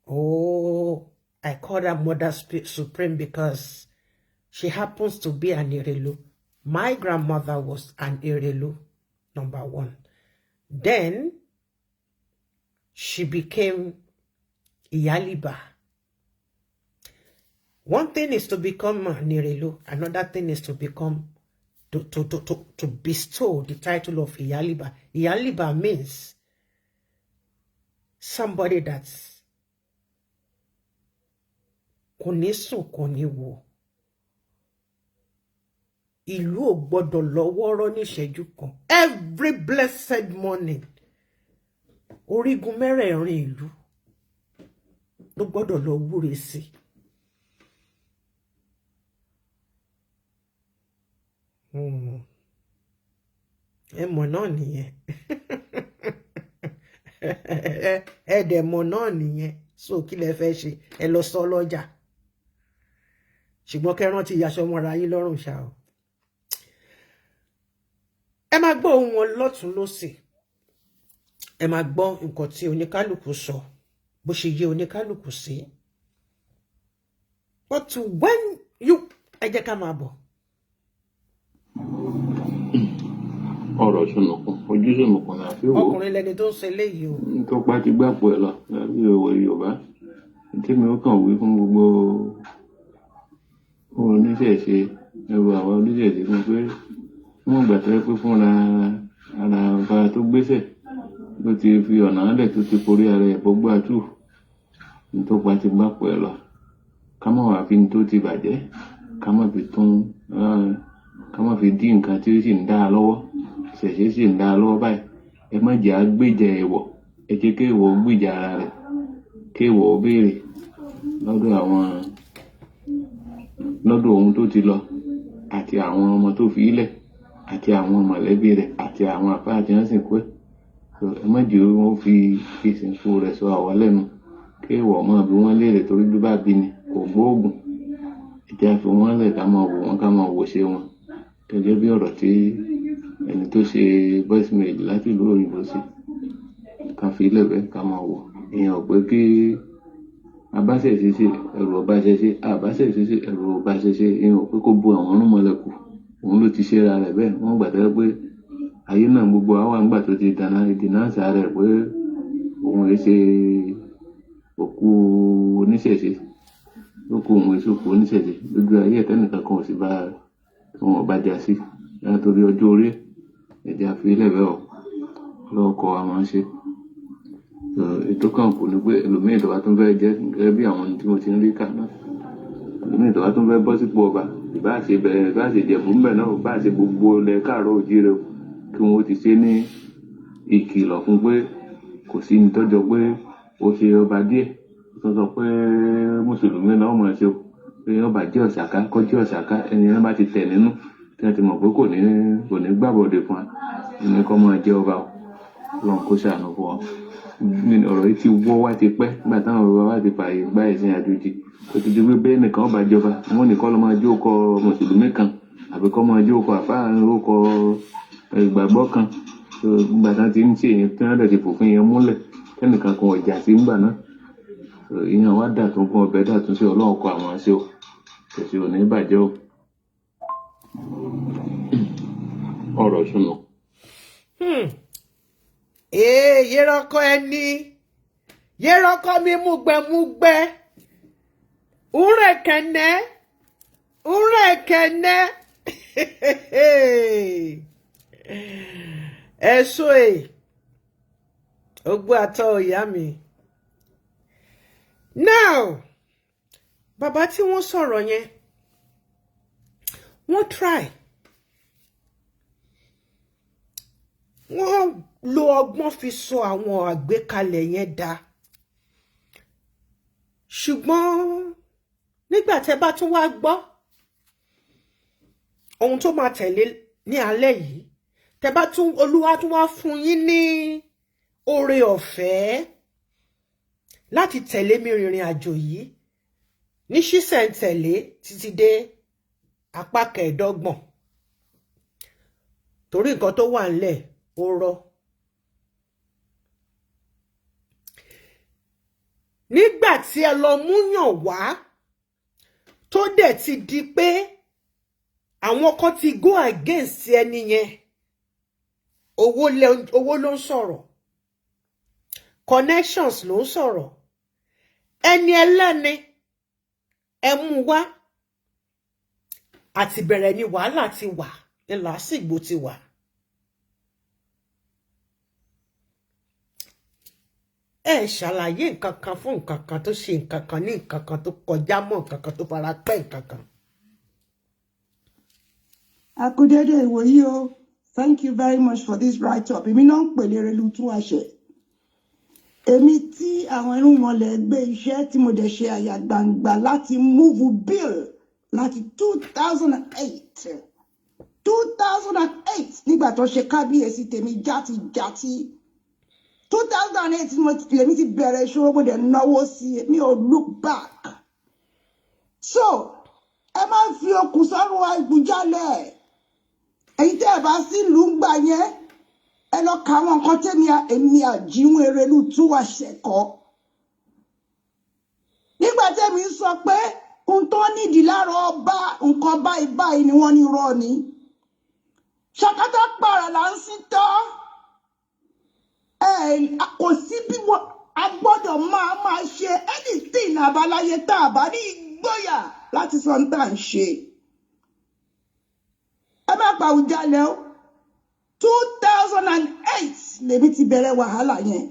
Oh, I call her Mother Supreme because she happens to be an Erelu. My grandmother was an Erelu, number one. Then she became Iyaliba. One thing is to become an Erelu, another thing is to become to bestow the title of Iyaliba. Iyaliba means somebody that's kò ní sùn, kò ní wò, ìlú ò gbọ́dọ̀ lọ́wọ́rọ́ níṣẹ́jú kan. Every blessed morning, orígun mẹ́rẹ̀ẹ̀rin ìlú ló gbọ́dọ̀ lọ wúre sí. Ẹ mọ̀ náà nìyẹn, ẹ dẹ̀ mọ̀ náà nìyẹn. So kí lẹ fẹ́ ṣe? Ẹ lọ sọ lọ́jà, ṣùgbọ́n kẹ́ rántí ìyàsọ mọ́ra yín lọ́rùn ṣá o. Ẹ máa gbọ́ ohùn wọn lọ́tún lọ́sì, ẹ máa gbọ́ nǹkan tí oníkálukú sọ, bó ṣe yé oníkálukú sí. But when you, ẹ jẹ́ ká máa bọ̀. Ọ̀rọ̀ ṣùnùkùn, ojú ṣùnùkùn là fi wò ó. Ọkùnrin lẹni tó ń ṣe eléyìí o. Tó pa ti gbàpò ẹ̀ lọ lábí òwe Yorùbá tí mi ó kàn wí fún gbogbo oníṣẹ̀ṣe, ẹrù àwọn oníṣẹ̀ṣe fún pé wọ́n gbà tó yẹ pé fúnra ara ọba tó gbéṣẹ̀ ló ti fi ọ̀nà lẹ̀ tó ti forí ara ẹ̀ bọ́gbà tù tó pa ti gbàpò ẹ̀ lọ, ká má wàá fi ní tó ti bàjẹ́, ká má fi tún, ká má fi dí nǹkan tí ó sì ń dá a lọ́wọ́. Ìṣẹ̀ṣe sì ń dá a lọ́wọ́ báyìí. Ẹ má jẹ́ á gbèjà èèwọ̀, ẹ jẹ́ kí èèwọ̀ gbèjà ara rẹ̀, kí èèwọ̀ ó béèrè lọ́dọ̀ àwọn, lọ́dọ̀ ohun tó ti lọ àti àwọn ọmọ tó fi í lẹ̀ àti àwọn mọ̀lẹ́bí rẹ̀ àti àwọn àfáà tí wọ́n sìnkú ẹ̀. Ẹ má jẹ́ wọ́n fi ìsìnkú rẹ̀ sọ àwa lẹ́nu, kí èèwọ̀ máa bi wọ́n léèrè, torí bí bá bí ni kò gbóògùn. Ẹ jẹ́ á fi wọ́n lẹ̀, ká máa wò wọ́n, ká máa wò ṣe wọn gẹ́gẹ́ bí ọ̀rọ̀ tí ẹni tó ṣe voice mail láti ìlú òyìnbó sí. Ká fi ilẹ̀ bẹ́ẹ̀, ká máa wò. Èèyàn ò pé kí abáṣẹ̀ṣe ṣe ẹ̀rù ọba ṣẹṣe, àbáṣẹ̀ṣe ṣe ẹ̀rù ọba ṣẹṣe. Èèyàn ò pé kó bo àwọn ọ̀rúnmọlẹ̀ kù, òun ló ti ṣera rẹ̀ bẹ́ẹ̀. Wọ́n gbà tẹ́lẹ̀ pé ayé náà gbogbo àwa ń gbà tó ti dáná ìdìnánsà rẹ̀ pé òun èé ṣe òkú oníṣẹ̀ṣe, ó kó òun èso òkú oníṣẹ̀ṣe lójú ayé ẹ̀tẹ́nìkan kan ò sì bá wọn ọba jà sí látòrí ọjọ́ orí. Ẹ̀jẹ̀ àfilẹ̀ bẹ́ẹ̀ ọ̀ lọ́wọ́ kọ́ wa máa ń ṣe. Ètò kan kù ni pé ẹlòmíì tó bá tún fẹ́ jẹ́ gẹ́gẹ́ bí àwọn tí mo ti ń rí kà náà, ẹlòmíì tó bá tún fẹ́ bọ́ sípò ọba, ìbá ṣe bẹ̀rẹ̀, ìbá ṣe Ìjẹ̀bú ńbẹ̀ náà, ìbá ṣe gbogbo ilẹ̀ káàárọ̀ òjíire o, kí wọ́n ti ṣe ní ìkìlọ̀ fún pé kò sí ní tọ́jọ́ pé ó ṣe ọba díẹ̀, ó tún sọ pé mùsùlùmí náà mọ̀ ṣe o, pé ọba jẹ́ ọ̀sàká kọ́ jẹ́ ọ̀sàká. Ẹni yẹn bá ti tẹ̀ nínú tí wọ́n ti mọ̀ pé kò ní gbàbọ̀dé fún wa ní kọ́ máa jẹ́ ọba o. Ọlọ́run kó ṣàánú fún wa. Ọ̀rọ̀ yìí ti wọ́ wá ti pẹ́ nígbà táwọn bàbá wa ti fààyè gba ẹ̀sìn àjòjì. Ó ti di pé bẹ́ẹ̀ nìkan ọba jọba, wọn ní kọ́ ló máa jó kọ mùsùlùmí kan àbí kọ́ máa jó kọ àfáà, ó kọ ìgbàgbọ́ kan. Nígbà tí wọ́n ti ń ṣe yẹn, tí wọ́n dẹ̀ ti fòfin yẹn múlẹ̀, tẹ́nìkan kan ọ̀jà sí ńgbà náà, ìyẹn wá dà tó gún ọbẹ̀ dà tún sí. Ọlọ́run kọ àwọn ṣe o, kò sí òní bàjẹ́ o. Ọ̀rọ̀ sùnù. Ee, yẹrọkọ ẹni yẹrọkọ mi múgbẹmúgbẹ ńrẹkẹnẹ ńrẹkẹnẹ ẹsọ ẹ ogbó àtọ ìyá mi. Now, bàbá tí wọ́n sọ̀rọ̀ yẹn, wọ́n try, wọ́n lo ọgbọ́n fi sọ àwọn àgbékalẹ̀ yẹn dá, ṣùgbọ́n nígbà tẹ́ bá tún wá gbọ́ ohun tó máa tẹ̀lé ní alẹ́ yìí, tẹ́ bá tún Olúwa tún wá fún yín ní oore ọ̀fẹ́ láti tẹ̀lé mi rìnrìn àjò yìí ní ṣísẹ̀ntẹ̀lé títí dé apá 25, torí nǹkan tó wà ńlẹ̀ ó rọ́. Nígbà tí ẹ lọ múyàn wá tó dẹ̀ ti di pé àwọn kan ti go against ẹni yẹn, owó ló ń sọ̀rọ̀, connections ló ń sọ̀rọ̀, ẹni ẹlẹ́ni ẹ mú wá, àti bẹ̀rẹ̀ ni wàhálà ti wà, ní làásìgbò ti wà. Ẹ ṣàlàyé nǹkan kan fún nǹkan kan tó ṣe nǹkan kan ní nǹkan kan tó kọjá mọ́ nǹkan kan tó fara pẹ́ nǹkan kan. Akúdédé ìwòyí o. Thank you very much for this write-up. Èmi náà ń pèlè Erelu tún wá ṣe. Èmi tí àwọn irúnmọlẹ̀ gbé iṣẹ́ tí mo dẹ̀ ṣe àyà gbangba láti move bill láti 2008. 2008 nígbà tó ṣe kábíyèsí tèmi játijàti. 2008 mo lèmi ti bẹ̀rẹ̀ ìṣòro, mo dẹ̀ náwó sí i, mi ò look back. So ẹ máa ń fi okùn sọ́rùn àìgbùjalẹ̀. Èyí tẹ́ ẹ bá sí ìlú ń gbà yẹn, ẹ lọ ka àwọn nǹkan tẹ́mi èmi àjíhun Erelu tún wá ṣẹ̀kọ́. Nígbà tẹ́mi ń sọ pé ohun tó nídìí lára ọba nǹkan báyìí báyìí ni wọ́n ní rọ́ ni. Ṣàkátà pààrà là ń sí tọ́. Ẹ kò sí bí wọ́n a gbọ́dọ̀ máa máa ṣe anything àbáláyé tá a bá ní ìgboyà láti sọ ní tá à ń ṣe. Ẹ má pa Àwùjalẹ̀ o. 2008 lèmi ti bẹ̀rẹ̀ wàhálà yẹn.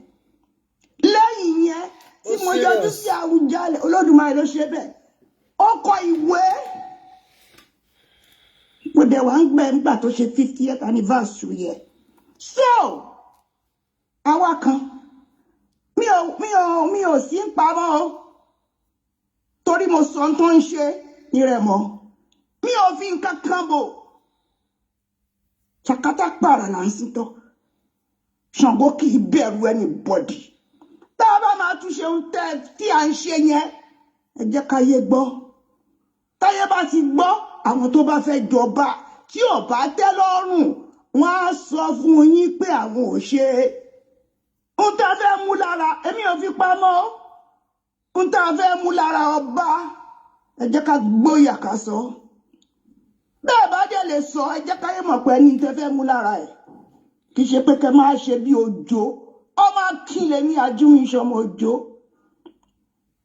Lẹ́yìn yẹn tí Ó mo yọjú serious. sí Àwùjalẹ̀, Olódùmarè ló ṣe bẹ́ẹ̀. Ó kọ ìwé. Mo dẹ̀ wá ń gbẹ nígbà tó ṣe 50th anniversary yẹn. So àwa kan mi ò sí ń pamọ́ o, torí mo sọ ohun tó ń ṣe ní rẹ̀ mọ́. Mi ò fi nǹkan kan bò. Ṣàkátà pààrà là ń sìn tọ́. Ṣàngó kì í bẹ̀rù anybody. Tá a bá máa túnṣe ohun tẹ́ tí à ń ṣe yẹn, ẹ jẹ́ káyé gbọ́. Táyé bá ti gbọ́, àwọn tó bá fẹ́ jọba tí ò bá tẹ́ lọ́rùn, wọ́n á sọ fún yín pé àwọn ò ṣe é. Ohun tá a fẹ́ mú lára, èmi ò fi pamọ́ o. Ohun tá a fẹ́ mú lára ọba, ẹ jẹ́ ká gbóyà ká sọ. Bẹ́ẹ̀ bá dẹ̀ lè sọ, ẹ jẹ́ káyé mọ̀ pé ẹni tẹ́ fẹ́ mú lára ẹ̀. Kì í ṣe pé kẹ́ máa ṣe bí òjò. Ọmọ akin lèmi àjùmí ìṣọmọ òjò.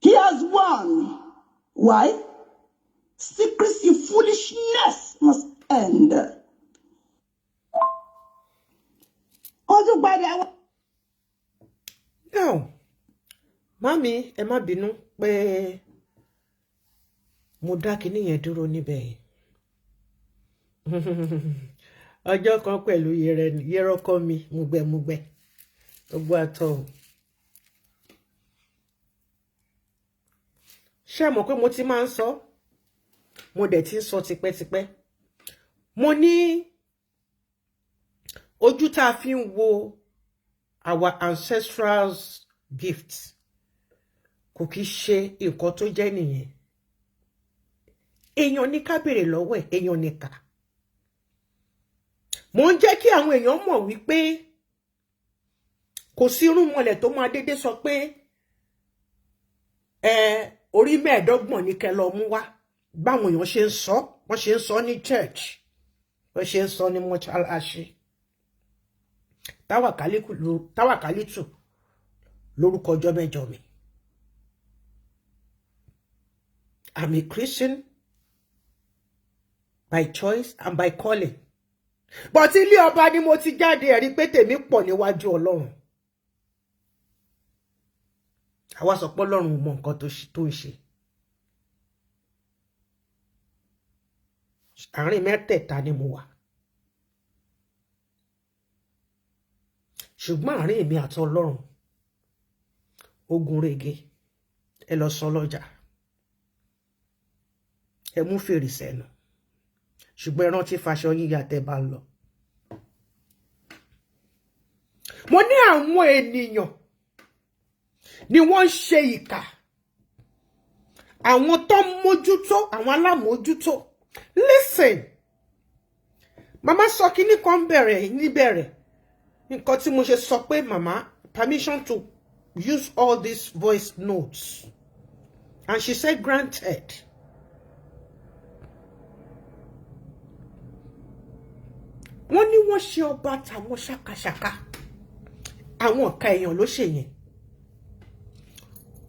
He has won. Why? Secrecy, foolishness must end. Ó tún padà wá. Now, mami, ẹ má bínú pé mo dá kinní yẹn dúró níbẹ̀ yẹn. Ọjọ́ kan pẹ̀lú yẹrọkọ mi múgbẹ́múgbẹ́. Gbogbo àtọ. Ṣé mọ̀ pé mo ti máa ń sọ? Mo dẹ̀ ti ń sọ tipẹ́tipẹ́. Mo ní ojú tá a fi ń wo our ancestral gifts kò kí ṣe nǹkan tó jẹ́ nìyẹn. Èèyàn ní ká béèrè lọ́wọ́ ẹ̀, èèyàn ní ká. Mo ń jẹ́ kí àwọn èèyàn mọ̀ wípé kò sí irúnmọlẹ̀ tó máa dédé sọ pé ẹ orí 25 ní kẹ́ lọ mú wá, báwọn èèyàn ṣe ń sọ, wọ́n ṣe ń sọ ní church, wọ́n ṣe ń sọ ní mọ́ṣáláṣí. Táwàkálítù lórúkọ ọjọ́ mẹ́jọ mi. I'm a Christian by choice and by calling. But ilé ọba ni mo ti jáde, ẹ̀rí pé tèmi pọ̀ níwájú Ọlọ́run. Àwa sọ pé Ọlọ́run mọ nǹkan tó ń ṣe. Àárín mẹ́tẹ̀ẹ̀ta ni mo wà. Ṣùgbọ́n àárín èmi àti Ọlọ́run, ogun rege, ẹ lọ sọ lọ́jà. Ẹ mú fèrè sẹ́nu. Ṣùgbọ́n ẹ rántí faṣọ yíya tẹ́ bá ń lọ. Mo ní àwọn ènìyàn ni wọ́n ń ṣe ìkà. Àwọn tó ń mójútó, àwọn alámójútó. Listen, màmá sọ kíní kan bẹ̀rẹ̀ níbẹ̀rẹ̀. Nǹkan tí mo ṣe sọ pé màmá permission to use all these voice notes. And she said granted. Wọ́n ní wọ́n ṣe ọba tàwọn ṣàkàṣàkà. Àwọn ọ̀ka èèyàn ló ṣe yẹn.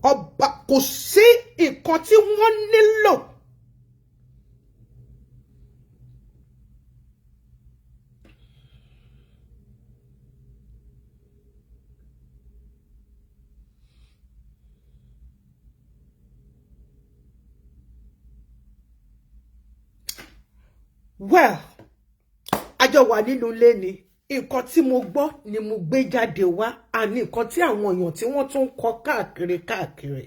Ọba kò sí nǹkan tí wọ́n nílò. Well, àjọ wà nínú ilé ni, nǹkan tí mo gbọ́ ni mo gbé jáde wá, àní nǹkan tí àwọn èèyàn tí wọ́n tún ń kọ káàkiri káàkiri.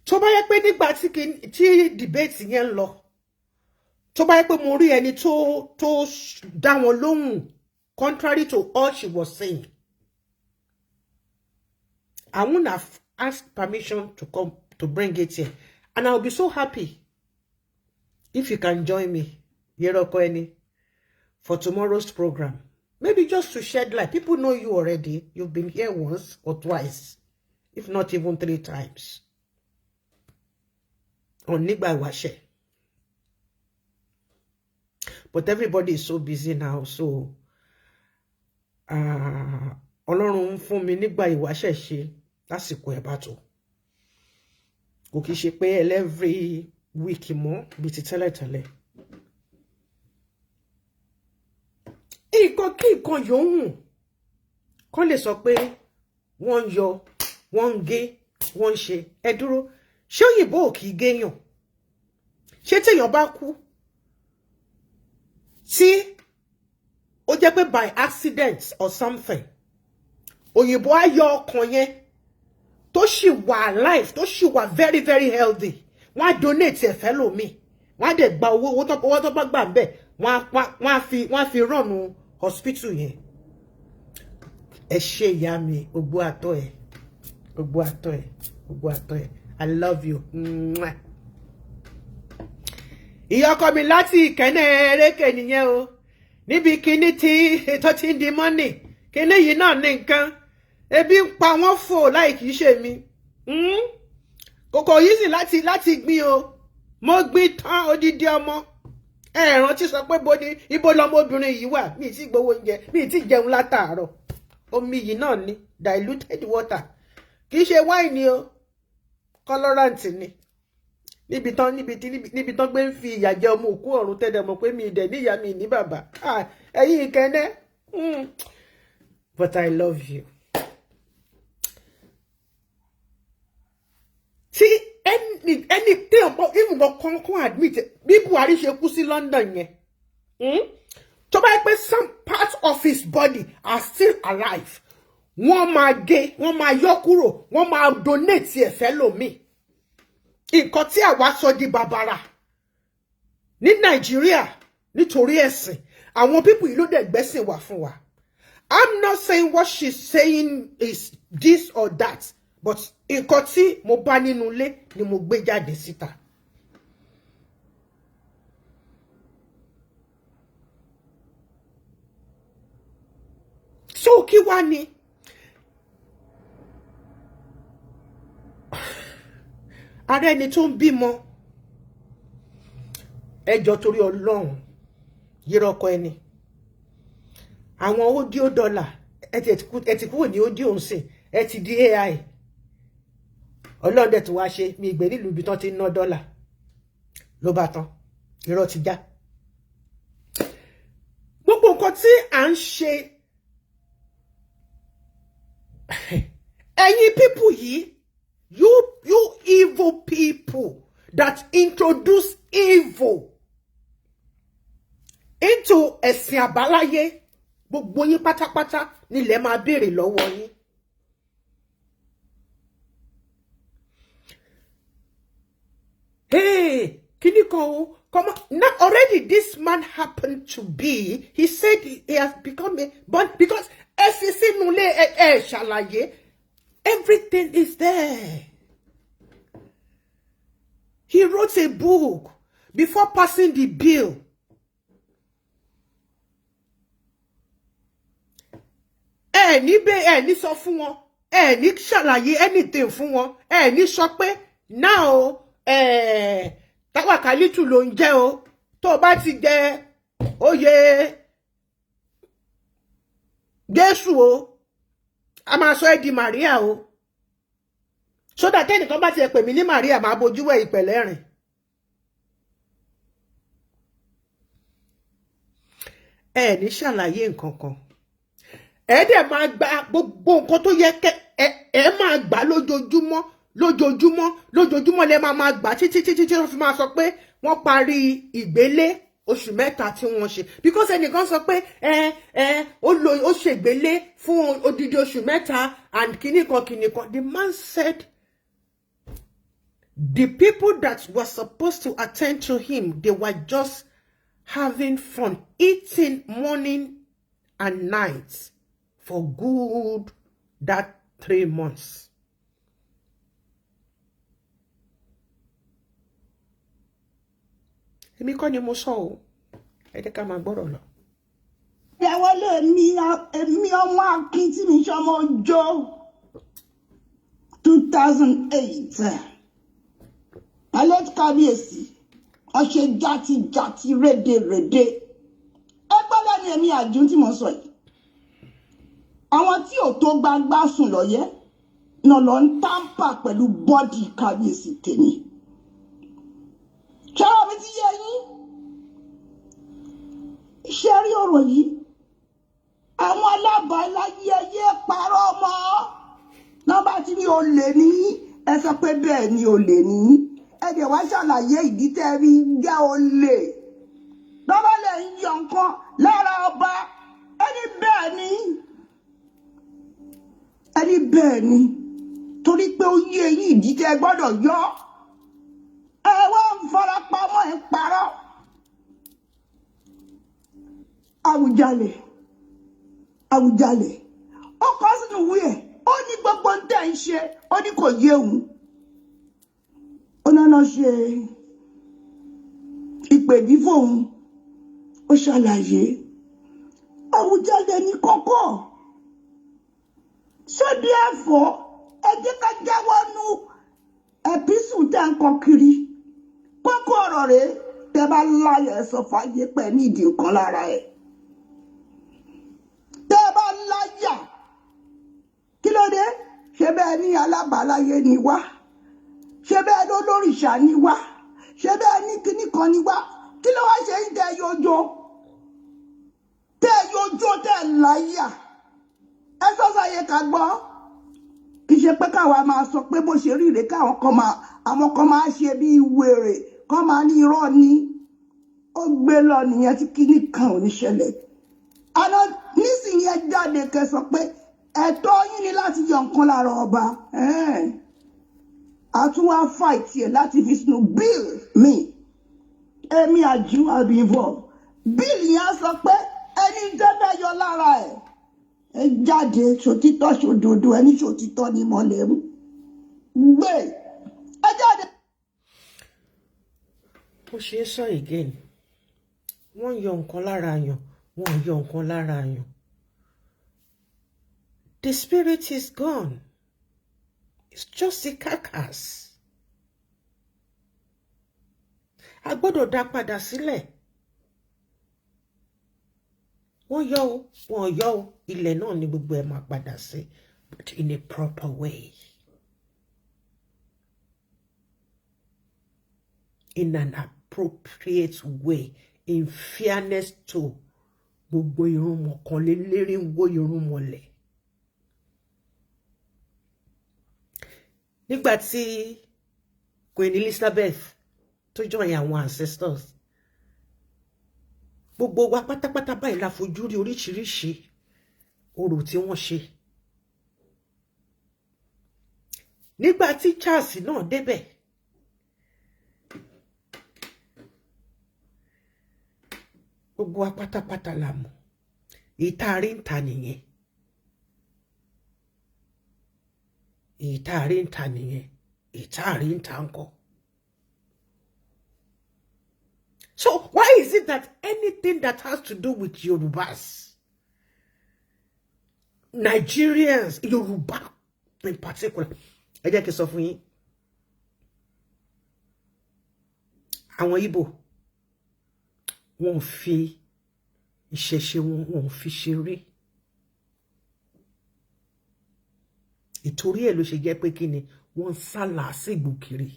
Tó bá yẹ pé nígbà tí debate yẹn ń lọ, tó bá yẹ pé mo rí ẹni tó dá wọn lóhùn contrary to all she was saying, I wouldn't have asked permission to come to bring it here. And I'll be so happy if you can join me, Yeroko Eni, for tomorrow's program. Maybe just to shed light. People know you already. You've been here once or twice, if not even 3 times. On Nigba Iwase. But everybody is so busy now, so Ọlọ́run ń fún mi nígbà ìwáṣẹ̀ ṣe lásìkò ẹ̀ bá tó. Kò kìí ṣe pé every week mọ́ bíi ti tẹ́lẹ̀tẹ́lẹ̀. Nǹkan kí nǹkan yòówù kán lè sọ pé wọ́n ń yọ, wọ́n ń gé, wọ́n ń ṣe. Ẹ dúró, ṣé òyìnbó ò kìí géèyàn? Ṣé téèyàn bá kú tí ó jẹ́ pé by accident or something, òyìnbó á yọ ọkàn yẹn tó sì wà alive, tó sì wà very very healthy, wọ́n á donate ẹ̀fẹ́ lómi, wọ́n á dẹ̀ gba owó, owó tó bá gbà ń bẹ̀, wọ́n á fi run hospital yẹn. Ẹ ṣé ìyá mi, ògbó àtọ̀ ẹ̀, ògbó àtọ̀ ẹ̀, ògbó àtọ̀ ẹ̀. I love you. Mwah. Ìyá ọkọ mi láti Ìkẹ́nnẹ́ eréke nìyẹn o. Níbi kíní tí tó ti ń di mọ́nì, kíní yìí náà ní nǹkan. Ebi ń pa wọ́n fò láì kìí ṣe mi. Kòkò yìí sì láti gbin o. Mo gbin tán odidi ọmọ. Ẹ rántí sọ pé bo ni ibo lọmọbìnrin yìí wà, mi ti gbowó oúnjẹ, mi ti jẹun látàárọ̀. Omi yìí náà ni diluted water. Kì í ṣe wáìnì o, colorant ni. Níbi tán gbé ń fi ìyà jẹ ọmọ òkú ọ̀run tẹ́lẹ̀ mọ̀ pé mi dẹ̀ níyà mi ní bàbá. Ẹ̀yin Ìkẹ́nnẹ́. But I love you. Tí ẹni téèyàn bọ́, even nǹkan kan kún admit bí Buhari ṣe kú sí London yẹn, Tó bá yẹ pé some parts of his body are still alive, wọ́n máa gé, wọ́n máa yọ kúrò, wọ́n máa donate ẹ̀ fẹ́lòmíì. Nǹkan tí àwa sọ di bàbàrà ní Nàìjíríà nítorí ẹ̀sìn, àwọn people yìí ló dẹ̀ gbẹ́sìn wá fún wa. I'm not saying what she's saying is this or that, but nǹkan tí mo bá nínú ilé ni mo gbé jáde síta. So kí wá ni ara ẹni tó ń bímọ? Ẹjọ́, torí Ọlọ́run, yírọkọ ẹni, àwọn audio dollar, ẹ ti kúrò ní audio nsìn, ẹ ti di AI. Ọlọ́run dẹ̀ tún wá ṣe mi ìgbé nílùú ibi tán ti ń ná dọ́là ló bá tán, irọ́ ti já. Gbogbo nǹkan tí à ń ṣe, ẹ̀yin people yìí, you evil people that introduce evil into ẹ̀sìn àbáláyé, gbogbo yín pátápátá nílẹ̀ máa béèrè lọ́wọ́ yín. Hey, kíní kan o, come on. Now already this man happened to be, he said he has become a but because ẹ fi sínú ilé, ẹ ṣàlàyé, everything is there. He wrote a book before passing the bill. Ẹ ní bẹ, ẹ ní sọ fún wọn, ẹ ní ṣàlàyé anything fún wọn, ẹ ní sọ pé now ẹ Táwàkálítù ló ń jẹ́ o, tó o bá ti jẹ oyè Jésù o, a máa sọ ẹ́ di Màríà o, so that ẹnìkan bá tiẹ̀ pè mí ní Màríà, máa bojú wẹ̀ ìpẹ̀lẹ́ rìn. Ẹ ní ṣàlàyé nǹkan kan, ẹ dẹ̀ máa gba gbogbo nǹkan tó yẹ kẹ́ ẹ máa gbà lójoojúmọ́, lójoojúmọ́, lójoojúmọ́ lẹ máa máa gbà títí títí tí wọ́n fi máa sọ pé wọ́n parí ìgbélé oṣù 3 tí wọ́n ṣe, because ẹnìkan sọ pé ẹ ó lo, ó ṣègbélé fún odidi oṣù 3 and kinní kan kinní kan. The man said the people that were supposed to attend to him, they were just having fun, eating morning and night for good that 3 months. Èmi kọ́ ni mo sọ o, ẹ jẹ́ ká máa gbọ́rọ̀ lọ. Ìyàwó lè mi, èmi ọmọ akin tí mi ṣọmọ ọjọ́ 2008 alẹ́ kábíyèsí, wọ́n ṣe játijàti rédèrèdè. Ẹ gbọ́dọ̀ ní èmi àjùn tí mo sọ yìí, àwọn tí ò tó gbangba sùn lọ́yẹ́ náà lọ ń tamper pẹ̀lú body kábíyèsí tèmi. Ṣọ́rọ̀ mi ti yé yín? Ṣe rí ọ̀rọ̀ yìí, àwọn alábàáláyé ẹyẹ parọ́ mọ́ nọ́mbà tí ní olè ní. Ẹ sọ pé bẹ́ẹ̀ ni, olè ní. Ẹ dẹ̀ wá ṣàlàyé ìdí tẹ́ ẹ fi jẹ́ olè. Lọ́bàá lè ń yọ nǹkan lára ọba, ẹni bẹ́ẹ̀ ni, ẹni bẹ́ẹ̀ ni, torí pé ó yé eyín ìdí tẹ́ ẹ gbọ́dọ̀ yọ. Ẹ wá ń farapamọ́, ẹ ń parọ́. Àwùjalẹ̀, Àwùjalẹ̀, ó kọ sínú ìwé ẹ̀, ó ní gbogbo ń tẹ̀ ń ṣe, ó ní kò yé òun. Ó náná ṣe ìpèbí fóun, ó ṣàlàyé. Àwùjalẹ̀ ní kọ́kọ́ ṣé bí ẹ̀fọ́. Ẹ jẹ́ ká jáwọ́ nú ẹ̀písù tẹ́ ń kọ kiri. Kókó ọ̀rọ̀ rèé: tẹ́ bá láyà, ẹ sọ fàyè pẹ̀ ní ìdí nǹkan lára ẹ̀. Tẹ́ bá láyà, kí ló dé? Ṣé bẹ́ẹ̀ ní alábàáláyé ni wá? Ṣé bẹ́ẹ̀ ló lórìṣà ni wá? Ṣé bẹ́ẹ̀ ní kíní kan ni wá? Kí ló wá ṣe ń tẹ́ yọjọ́, tẹ́ yọjọ́, tẹ́ láyà? Ẹ sọ́sàyè ká gbọ́. Kì í ṣe pé káwa máa sọ pé bó ṣe rí rèé, káwọn kan máa, àwọn kan máa ṣe bí wèrè. Kọ́ máa ní irọ́ ni ó gbé lọ nìyẹn, tí kíní kan ò ní ṣẹlẹ̀. Àná nísìnyí, ẹ jáde kẹ́ sọ pé ẹ̀tọ́ yín ni láti yọ nǹkan lára ọba. A tún wá fight ẹ̀ láti fi sínú bill mi. Èmi àjú, I'll be involved. Bill yẹn á sọ pé ẹni tẹ́ fẹ́ yọ lára ẹ̀, ẹ jáde ṣòtítọ́ ṣòdodo. Ẹni ṣòtítọ́ ni mo lè mú gbé ẹ jáde. Ó ṣe é sọ again, wọ́n yọ nǹkan lára yàn, wọ́n yọ nǹkan lára yàn. The spirit is gone. It's just a carcass. A gbọ́dọ̀ dá padà sílẹ̀. Wọ́n yọ o, wọ́n yọ o, ilẹ̀ náà ni gbogbo ẹ̀ máa padà sí, but in a proper way, in an appropriate way, in fairness to gbogbo irúnmọ̀kànlélẹ́rìnwó irúnmọlẹ̀. Nígbà tí Queen Elizabeth tó join àwọn ancestors, gbogbo wa pátápátá báyìí la fojú rí oríṣiríṣi orò tí wọ́n ṣe. Nígbà tí Charles náà débẹ̀, gbogbo wa pátápátá la mọ̀ èyí tá a rí ń ta nìyẹn, èyí tá a rí ń ta nìyẹn, èyí tá a rí ń ta ńkọ́. So why is it that anything that has to do with Yorubas, Nigerians, Yoruba in particular, ẹ jẹ́ kí n sọ fún yín, àwọn Igbo, wọ́n fi ìṣẹ̀ṣe wọn, wọ́n fi ṣeré. Ìtorí ẹ̀ ló ṣe jẹ́ pé kí ni wọ́n ń sá làásìgbò kiri.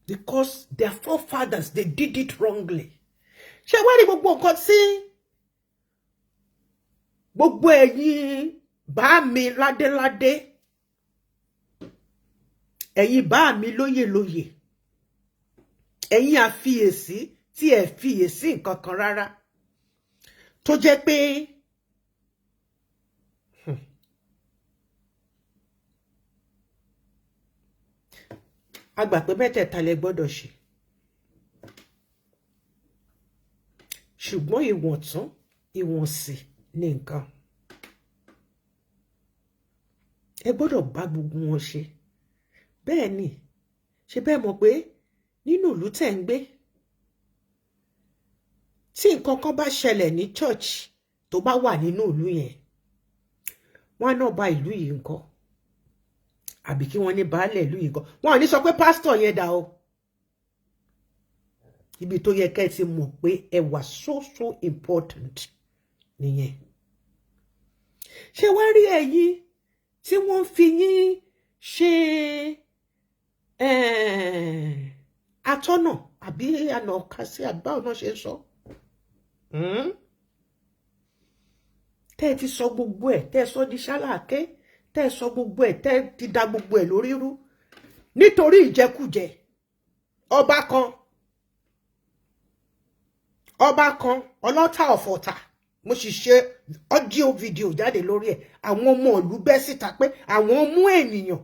Because their forefathers, they did it wrongly. Ṣé wá rí gbogbo nǹkan tí gbogbo ẹ̀yin bá mi ládéládé, ẹ̀yin bá mi lóyè lóyè, ẹ̀yin àfiyèsí tí ẹ fiyèsí nǹkan kan rárá, tó jẹ́ pé a gbà pé mẹ́tẹ̀ẹ̀ta lẹ gbọ́dọ̀ ṣe, ṣùgbọ́n ìwọ̀ntún ìwọ̀nsì ní nǹkan ẹ gbọ́dọ̀ bá gbogbo wọn ṣe. Bẹ́ẹ̀ ni, ṣe bẹ́ẹ̀ mọ̀ pé nínú ìlú tẹ̀ ń gbé, tí nǹkan kan bá ṣẹlẹ̀ ní church tó bá wà nínú ìlú yẹn, wọ́n á náà bá ìlú yìí ńkọ́, àbí kí wọ́n ní baálẹ̀ ìlú yìí ńkọ́. Wọ́n ò ní sọ pé pásítọ̀ yẹn dà o. Ibi tó yẹ kẹ́ ẹ ti mọ̀ pé ẹ wà so so important nìyẹn. Ṣé wá rí ẹ̀yin tí wọ́n fi yín ṣe atọ́nà àbí ànàkásí àbáwọn náà ṣe ń sọ, tẹ́ ẹ ti sọ gbogbo ẹ̀, tẹ́ ẹ sọ di ṣáláàké, tẹ́ ẹ sọ gbogbo ẹ̀, tẹ́ ẹ ti da gbogbo ẹ̀ lórí rú nítorí ìjẹkújẹ ọba kan, ọba kan ọlọ́tà ọ̀fọ̀tà. Mo sì ṣe audio video jáde lórí ẹ̀. Àwọn ọmọ ìlú bẹ́ síta pé àwọn mú ènìyàn.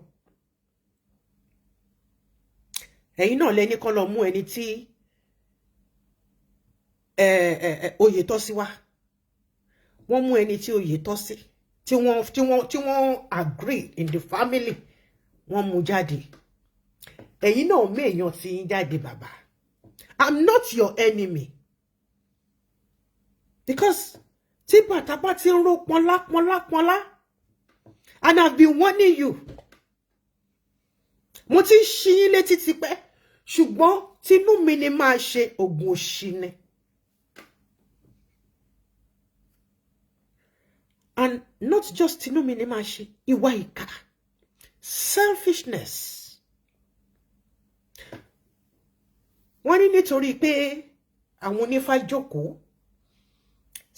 Ẹ̀yin náà lẹ́ni kan lọ mú ẹni tí oyè tọ́ sí wá. Wọ́n mú ẹni tí oyè tọ́ sí, tí wọ́n agree in the family, wọ́n mú jáde. Ẹ̀yin náà mú èèyàn tí yín jáde. Bàbá, I'm not your enemy, because tí bàtà bá ti ń ró pọnlá pọnlá pọnlá, and I've been warning you, mo ti ń ṣí yín létí tipẹ́, ṣùgbọ́n tinú mi ni máa ṣe oògùn òṣì ni. And not just tinú mi ni máa ṣe, ìwà ìkà, selfishness. Wọ́n ní nítorí pé àwọn onífá jókòó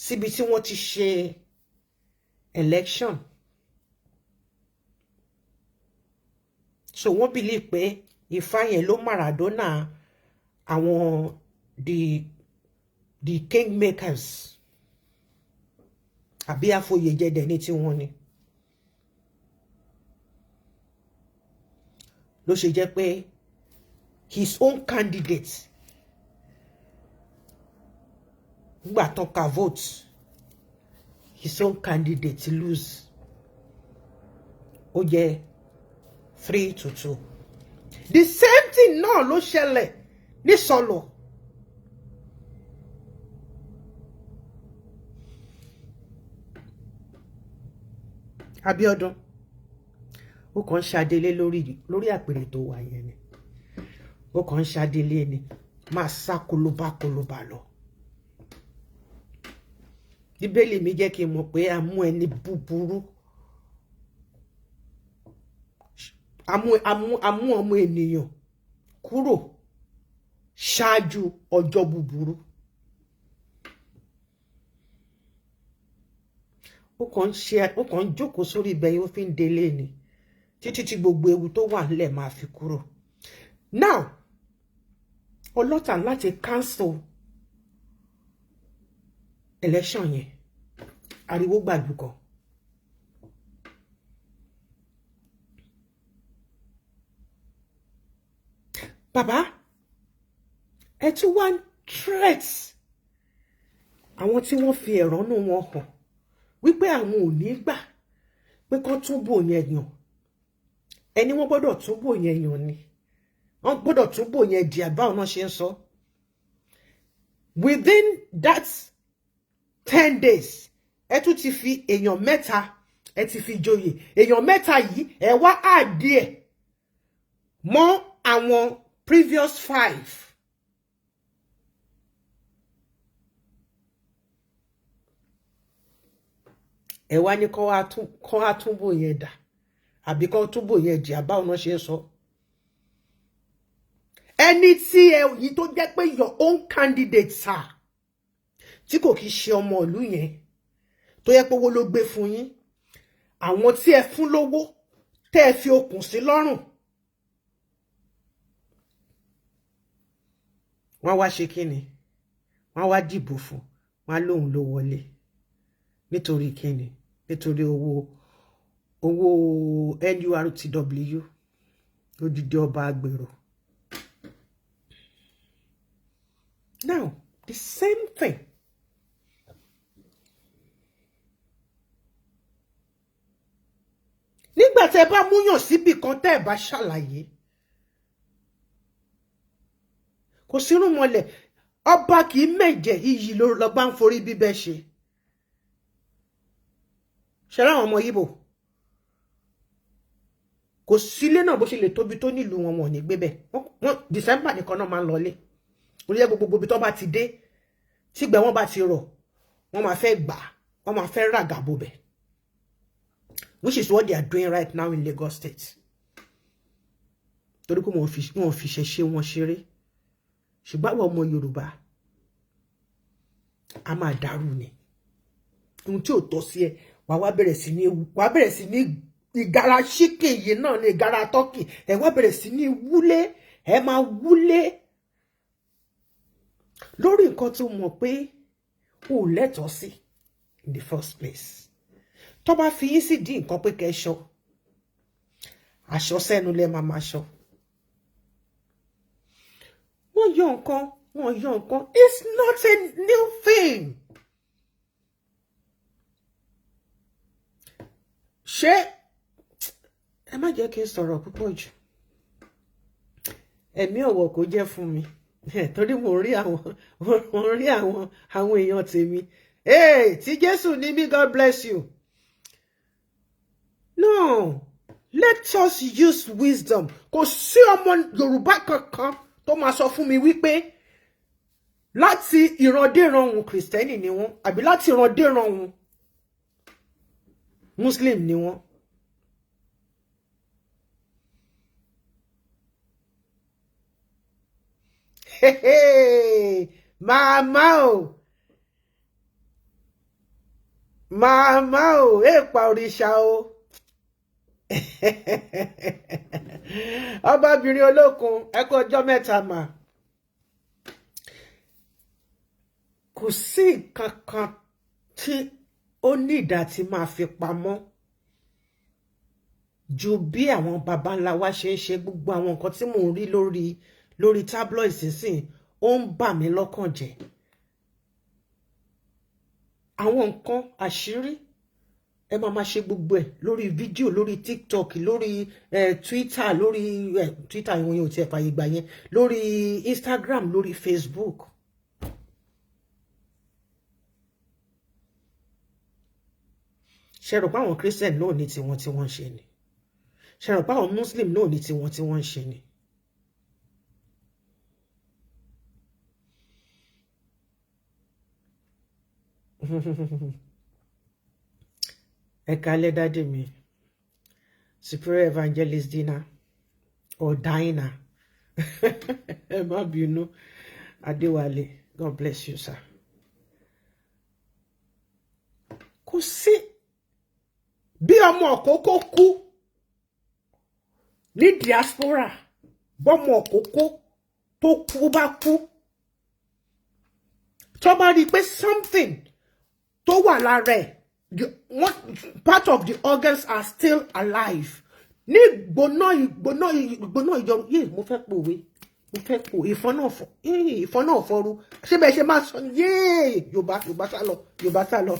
síbi tí wọ́n ti ṣe election. So wọ́n believe pé Ifá yẹn ló Maradona àwọn the kingmakers àbí àfoyèjẹdẹ ní tí wọ́n ní. Ló ṣe jẹ́ pé his own candidate nígbà tán ka vote, his own candidate lose, ó jẹ́ 3-2. The same thing náà ló ṣẹlẹ̀ ní Sọlọ. Abíọ́dún, ó kàn ń ṣadélé lórí àpèrè tó wà yẹn ni, ó kàn ń ṣadélé ni, máa sá kolobá kolobá lọ. Bíbélì mi jẹ́ kí n mọ̀ pé a mú ẹni búburú, a mú ọmọ ènìyàn kúrò ṣáájú ọjọ́ búburú. Ó kàn ń ṣe, ó kàn ń jókòó sórí ibẹ̀ yìí, ó fi ń délé ni títí tí gbogbo ewu tó wà nílẹ̀ máa fi kúrò. Now, ọlọ́tà láti cancel election yẹn, ariwo gbàlù kan. Bàbá, ẹ tún wá ń threat àwọn tí wọ́n fi ẹ̀rọ́nú wọn hàn wípé àwọn ò ní gbà pé kán túbò yẹn yàn. Ẹni wọ́n gbọ́dọ̀ túbò yẹn yàn ni, wọ́n gbọ́dọ̀ túbò yẹn di àbáwọn náà ṣe ń sọ. Within that 10 days, ẹ tún ti fi èèyàn mẹ́ta, ẹ ti fi joyè èèyàn mẹ́ta yìí, ẹ wá àdí ẹ̀ mọ́ àwọn previous five. Ẹ wá ní kọ́ wá túnbò yẹn dà àbí kọ́ túnbò yẹn jì, àbáwọn náà ṣe ń sọ. Ẹni tí ẹ yìí tó jẹ́ pé your own candidate, sir, tí kò kí ṣe ọmọ ìlú yẹn, tó yẹ pé owó ló gbé fún yín, àwọn tí ẹ fún lówó, tẹ́ ẹ fi okùn sí lọ́rùn, wọ́n wá ṣe kíni? Wọ́n wá dìbò fún wọn, lóun ló wọlé. Nítorí kíni? Nítorí owó NURTW, odidi ọba agbèrò. Now, the same thing, nígbà tẹ́ ẹ bá múyàn síbì kan, tẹ́ ẹ bá ṣàlàyé, kò sírun mọ́lẹ̀, ọba kì í mẹ̀jẹ̀, iyì ló lọ́ba ń forí bíbẹ́ ṣe. Ṣe láwọn ọmọ Yíbò, kò sílé náà bó ṣe lè tóbi tó nílùú wọn, wọn ò ní gbé bẹ́ẹ̀. Wọ́n December nìkan náà máa ń lọlé. Orí ẹ, gbogbo ibi tó bá ti dé, tígbẹ́ wọn bá ti rọ̀, wọ́n máa fẹ́ gbà, wọ́n máa fẹ́ ràgàbò bẹ̀, which is what they are doing right now in Lagos State, torí pé wọ́n fi ṣẹ̀ṣẹ̀ wọn ṣeré. Ṣùgbọ́n àwọn ọmọ Yorùbá, a máa dàrú ni. Ohun tí ò tọ́ sí ẹ, wàá bẹ̀rẹ̀ sí ní ìgara chicken yìí náà ní ìgara turkey. Ẹ wá bẹ̀rẹ̀ sí ní wúlé, ẹ máa wúlé lórí nǹkan tó mọ̀ pé ò lẹ́tọ̀ọ́ sí in the first place. Tó bá fi yín sí dín nǹkan pé kẹ́ ṣọ aṣọ sẹ́nu lẹ́ máa máa ṣọ. Wọ́n yọ nǹkan, wọ́n yọ nǹkan, it's not a new thing. Ṣé ẹ má jẹ́ kí n sọ̀rọ̀ púpọ̀ jù, ẹ̀mí ọ̀wọ̀ kò jẹ́ fún mi, torí mo rí àwọn èèyàn tèmi. Hey, tí Jésù ní mí, God bless you. No, let us use wisdom. Kò sí ọmọ Yorùbá kankan tó máa sọ fún mi wípé láti ìrandéran òun Kìrìsìtẹ́nì ni wọ́n, àbí láti ìrandéran òun Muslim ni wọ́n. Màmá o, màmá o, èèpà òrìṣà o. Ọbabìnrin olókun, ẹ kú ọjọ́ mẹ́ta mà. Kò sí nǹkan kan tí ó ní ìdá tí máa fi pamọ́ ju bí àwọn baba ńlá wa ṣe ń ṣe. Gbogbo àwọn nǹkan tí mò ń rí lórí tabloid sísìn, ó ń bà mí lọ́kàn jẹ́. Àwọn nǹkan àṣírí, ẹ máa máa ṣe gbogbo ẹ̀ lórí fídíò, lórí TikTok, lórí Twitter, lórí Twitter ìwọ̀n yẹn ò tiẹ̀ fàyè gbà yẹn, lórí Instagram, lórí Facebook. Ṣe rò pé àwọn Christian náà ní tiwọn tí wọ́n ń ṣe ni? Ṣe rò pé àwọn Muslim náà ní tiwọn tí wọ́n ń ṣe ni? Ẹ kálẹ́, daddy mi, Superior Evangelist Dina or Dinah, ẹ má bínú, Adéwálé, God bless you, sir. Kò sí bí ọmọ òkókó kú ní diaspora, bọ́mọ òkókó tó kú bá kú, tó bá rí i pé something tó wà lára ẹ̀, one part of the organs are still alive, ní ìgbóná ìgbóná ìgbóná ìjọ yé, mo fẹ́ pòwe, mo fẹ́ pò ìfọ́n náà fọ́, ìfọ́n náà fọ́rú. Ṣé bẹ́ẹ̀ ṣe máa sọ yéè? Yorùbá, Yorùbá sá lọ, Yorùbá sá lọ.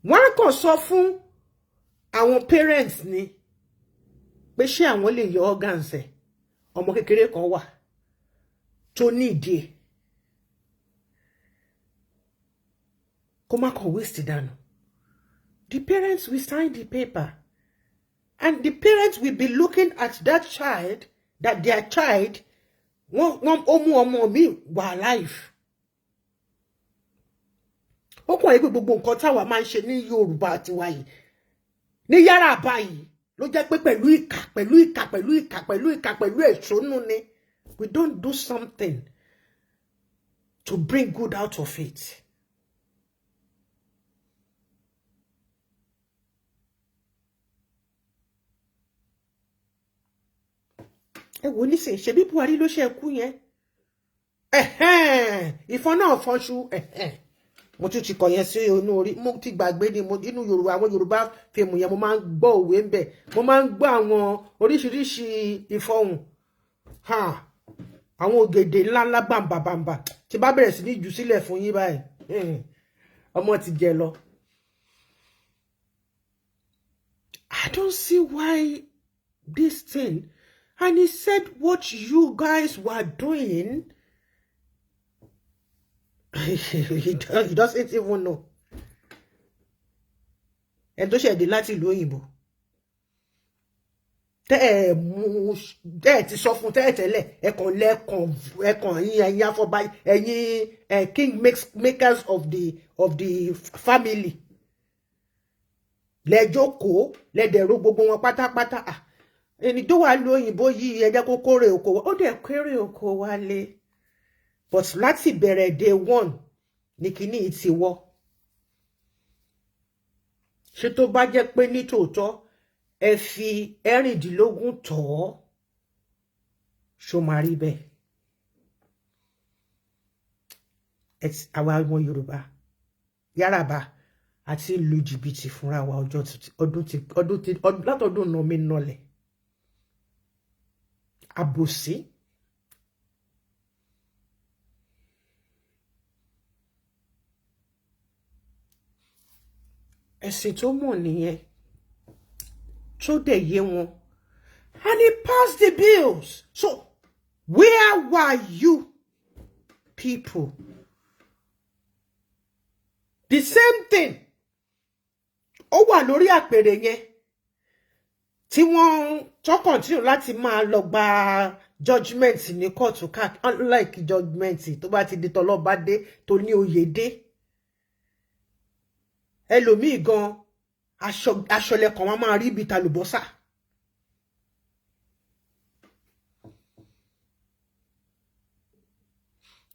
Wọ́n á kàn sọ fún àwọn parents ni pé ṣé àwọn lè yọ organs ẹ̀, ọmọ kékeré kan wà tó ní ìdí ẹ̀, kó má kàn waste dànù. The parents will sign the paper and the parents will be looking at that child, that their child, wọ́n ó mú ọmọ mi wà alive. Ó kàn yẹ pé gbogbo nǹkan táwa máa ń ṣe ní Yorùbá tiwa yìí, ní yàrá báyìí, ló jẹ́ pé pẹ̀lú ìkà, pẹ̀lú ìkà, pẹ̀lú ìkà, pẹ̀lú ìkà, pẹ̀lú ẹ̀ṣọ́nú ni. We don't do something to bring good out of it. Ẹ wò nísìnyí, ṣebí Buhari ló ṣe kú yẹn, ìfọn náà fọnṣu. Mo tún ti kọ yẹn sí inú orí, mo ti gbàgbé ni. Mo inú Yorùbá, àwọn Yorùbá fíìmù yẹn, mo máa ń gbọ́ òwe ń bẹ̀, mo máa ń gbọ́ àwọn oríṣiríṣi ìfọhùn, àwọn ògèdè ńláńlá bàǹbàbàǹbà tí bá bẹ̀rẹ̀ sí ní jù sílẹ̀ fún yín báyìí, ọmọ ti jẹ lọ. I don't see why this thing, and he said what you guys were doing, he doesn't even know. Ẹni tó ṣẹ̀dé láti ìlú òyìnbó, tẹ́ ẹ mú, tẹ́ ẹ ti sọ fún tẹ́ ẹ tẹ́lẹ̀, ẹ kàn lẹ́kàn, ẹ kàn yín, ẹ̀yin afọba, ẹ̀yin king makers of the family, lẹ́jọ́kòó lẹ́dẹ̀rú gbogbo wọn pátápátá. Ẹni tó wà lu òyìnbó yìí, ẹ jẹ́ kó kórè oko, ó dẹ̀ kórè oko wálé. But láti bẹ̀rẹ̀ day one ní kíní yìí ti wọ́. Ṣé tó bá jẹ́ pé nítòótọ́ ẹ fi 16 tọ̀ ọ́, ṣó máa rí bẹ́ẹ̀? Àwa ọmọ Yorùbá yáraba àti lu jìbìtì fúnra wa ọjọ́ ọdún ti ọdún ti látọdún náà mi nọlẹ̀ àbòsí. Ẹ̀sìn tó mọ̀ nìyẹn, tó dẹ̀ yé wọn, and he passed the bills. So where were you people? The same thing, ó wà lórí àpèrè yẹn tí wọ́n tó continue láti máa lọ gba judgement ní kóòtù káàkiri. Unlike judgement tó bá ti di tọlọ́ba dé, tó ní oyè dé, ẹlòmíì gan, aṣọ lẹ́kàn wọn máa rí ibi tàlùbọ́sà.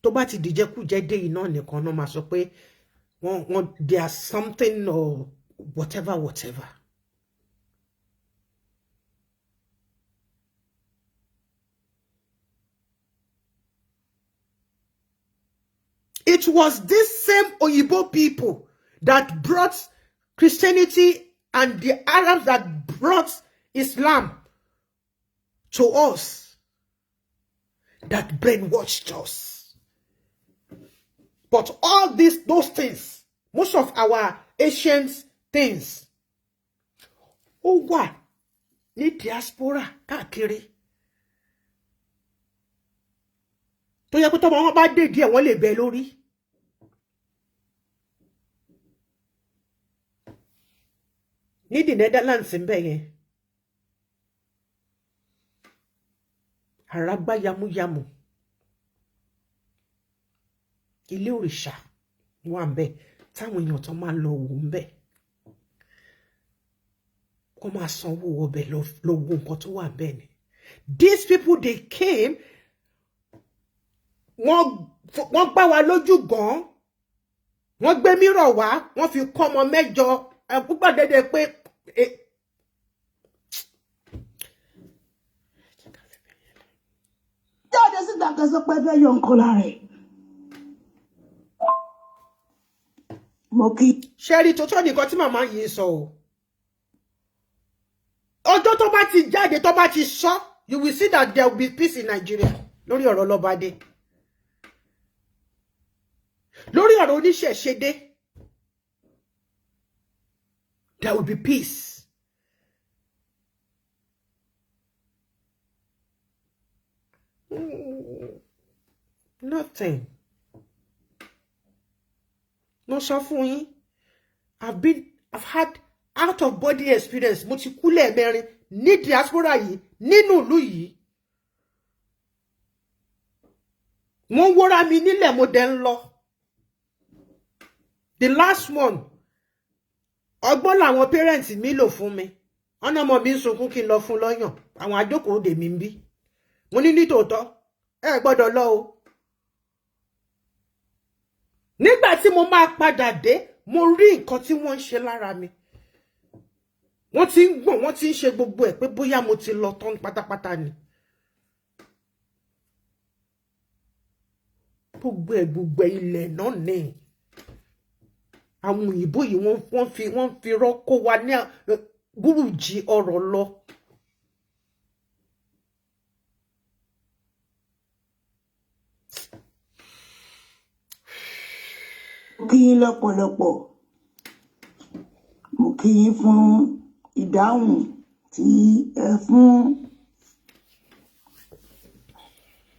Tó bá ti dìjẹkújẹ dé, iná nìkan náà máa sọ pé wọ́n there something or whatever whatever. It was this same Oyibo people that brought Christianity and the Arabs that brought Islam to us, that brainwashed us. But all these, those things, most of our ancient things, ó wà ní diaspora káàkiri. Tó yẹ pé tọ́mọ wọn bá dé díẹ̀, wọ́n lè bẹ lórí. Ní the Netherlands ń bẹ yẹn, àràgbá yamuyamu, ilé òrìṣà wà ń bẹ táwọn èèyàn tó máa ń lọ wò ń bẹ, kó máa sanwó ọbẹ̀ lọ wo nǹkan tó wà ń bẹ ni. These people, they came, wọ́n gbá wa lójú gan, wọ́n gbé mírọ̀ wá, wọ́n fi kọ́ ọmọ mẹ́jọ púpọ̀ dédé pé. Jáde síta kẹsàn pé fẹ́ yọ nǹkan lára ẹ̀. Mo kí. Ṣẹ́rí tó tọ́ nìkan tí màmá yìí sọ o. Ọjọ́ tó bá ti jáde, tó bá ti sọ, you will see that there will be peace in Nigeria lórí ọ̀rọ̀ lọ́badé, lórí ọ̀rọ̀ oníṣẹ̀ṣedé, there will be peace. Nothing. Mo sọ fún yín, I've had out of body experience. Mo ti kú lẹ́ẹ̀mẹrin ní diaspora yìí, nínú ìlú yìí. Mo ń wóra mi nílẹ̀, mo dẹ̀ ń lọ. The last one, ọgbọ́n làwọn parents mi lò fún mi. Ọ̀nà ọmọ mi ń sunkún kí n lọ fún lọ́yàn. Àwọn àjókòó dè mí ń bí. Mo ní nítòótọ́, ẹ gbọ́dọ̀ lọ o. Nígbà tí mo máa padà dé, mo rí nǹkan tí wọ́n ń ṣe lára mi. Wọ́n ti ń gbọ̀n, wọ́n ti ń ṣe gbogbo ẹ̀ pé bóyá mo ti lọ tán pátápátá ni. Gbogbo ẹ̀ gbogbo ilẹ̀ náà ní. Àwọn òyìnbó yìí, wọ́n fi rọ́kó wa ní burújí ọ̀rọ̀ lọ. Mo kí yín lọ́pọ̀lọpọ̀. Mo kí yín fún ìdáhùn tí ẹ fún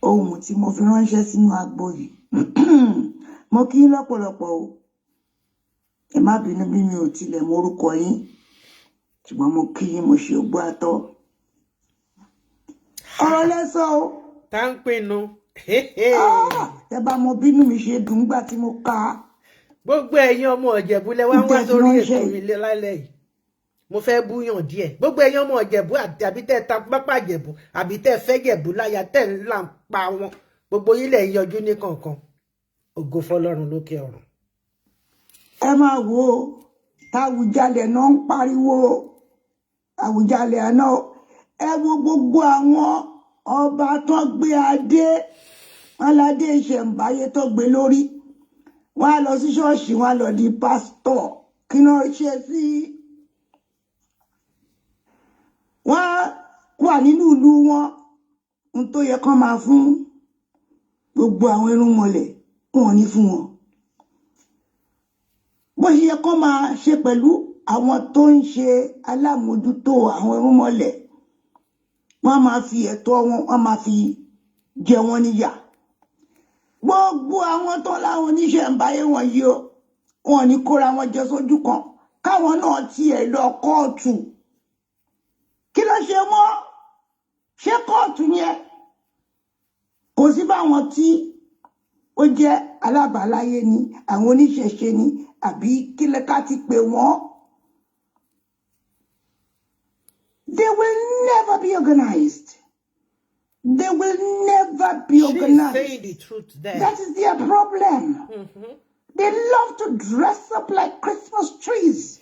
ohun tí mo fi ránṣẹ́ sínú agbo yìí. Mo kí yín lọ́pọ̀lọpọ̀ o. Ẹ má bínú bí mi ò tilẹ̀ mọ orúkọ yín, ṣùgbọ́n mo kí yín, mo ṣe ògbó àtọ́. Ọ̀rọ̀ lẹ́sọ̀ o. Tá ń pinnu. Ẹ bá mọ bínú mi ṣe dùn nígbà tí mo kà á. Gbogbo ẹ̀yin ọmọ Ìjẹ̀bú lẹ wá ń wá sórí ètò ilé lálẹ́ yìí. Mo fẹ́ búyàn díẹ̀. Gbogbo ẹ̀yin ọmọ Ìjẹ̀bú, àbí tẹ́ ta pápá Ìjẹ̀bú, àbí tẹ́ fẹ́ Jẹ̀bú láya, tẹ́ ń là ń pa wọn. Gbogbo yín lẹ̀ ń yọjú ní kọ̀ọ̀kan. Ògo fọ́lọ́run lókè ọ̀run. Ẹ máa wo táwùjalẹ̀ náà ń pariwo Àwùjalẹ̀ àná. Ẹ wo gbogbo àwọn ọba tó gbé adé aládé ìṣẹ̀ǹbáyé tó gbé lórí, wọn á lọ sí ṣọ́ọ̀ṣì, wọn á lọ di pásítọ̀. Kí náà ṣe sí wọn wà nínú ìlú wọn, ohun tó yẹ kán máa fún gbogbo àwọn irúnmọlẹ̀, wọn ò ní fún wọn. Bó ṣe yẹ kán máa ṣe pẹ̀lú àwọn tó ń ṣe alámòójútó àwọn irúnmọlẹ̀, wọ́n máa fi ẹ̀tọ́ wọn, wọ́n máa fi jẹ wọ́n níyà. Gbogbo àwọn tó láwọn oníṣẹ̀ǹbáyé wọn yìí o, wọn ní kóra wọn jẹ sójú kan, káwọn náà tiẹ̀ lọ kóòtù. Kí ló ṣe wọ́n? Ṣé kóòtù yẹn kò sí báwọn tí ó jẹ́ alábàáláyé ni, àwọn oníṣẹ̀ṣe ni, àbí kí lẹ ká ti pè wọ́n? They will never be organized. They will never be She's organized. saying the truth there. That is their problem. They love to dress up like Christmas trees.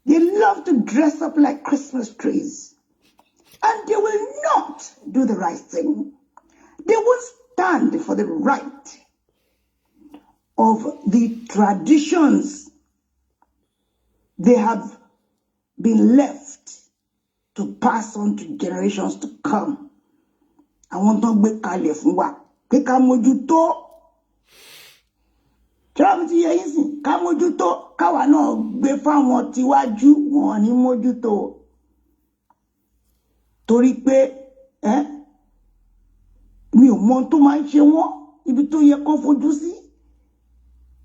They love to dress up like Christmas trees. And they will not do the right thing. They will stand for the right of the traditions they have been left to pass on to generations to come. Àwọn tó ń gbé kalẹ̀ fún wa pé ká mójútó, trump ti yẹ yín sìn, ká mójútó, káwa náà gbé fáwọn tíwájú wọn ní mójútó, torí pé ẹ mi ò mọ ohun tó máa ń ṣe wọ́n. Ibi tó yẹ kó fojú sí,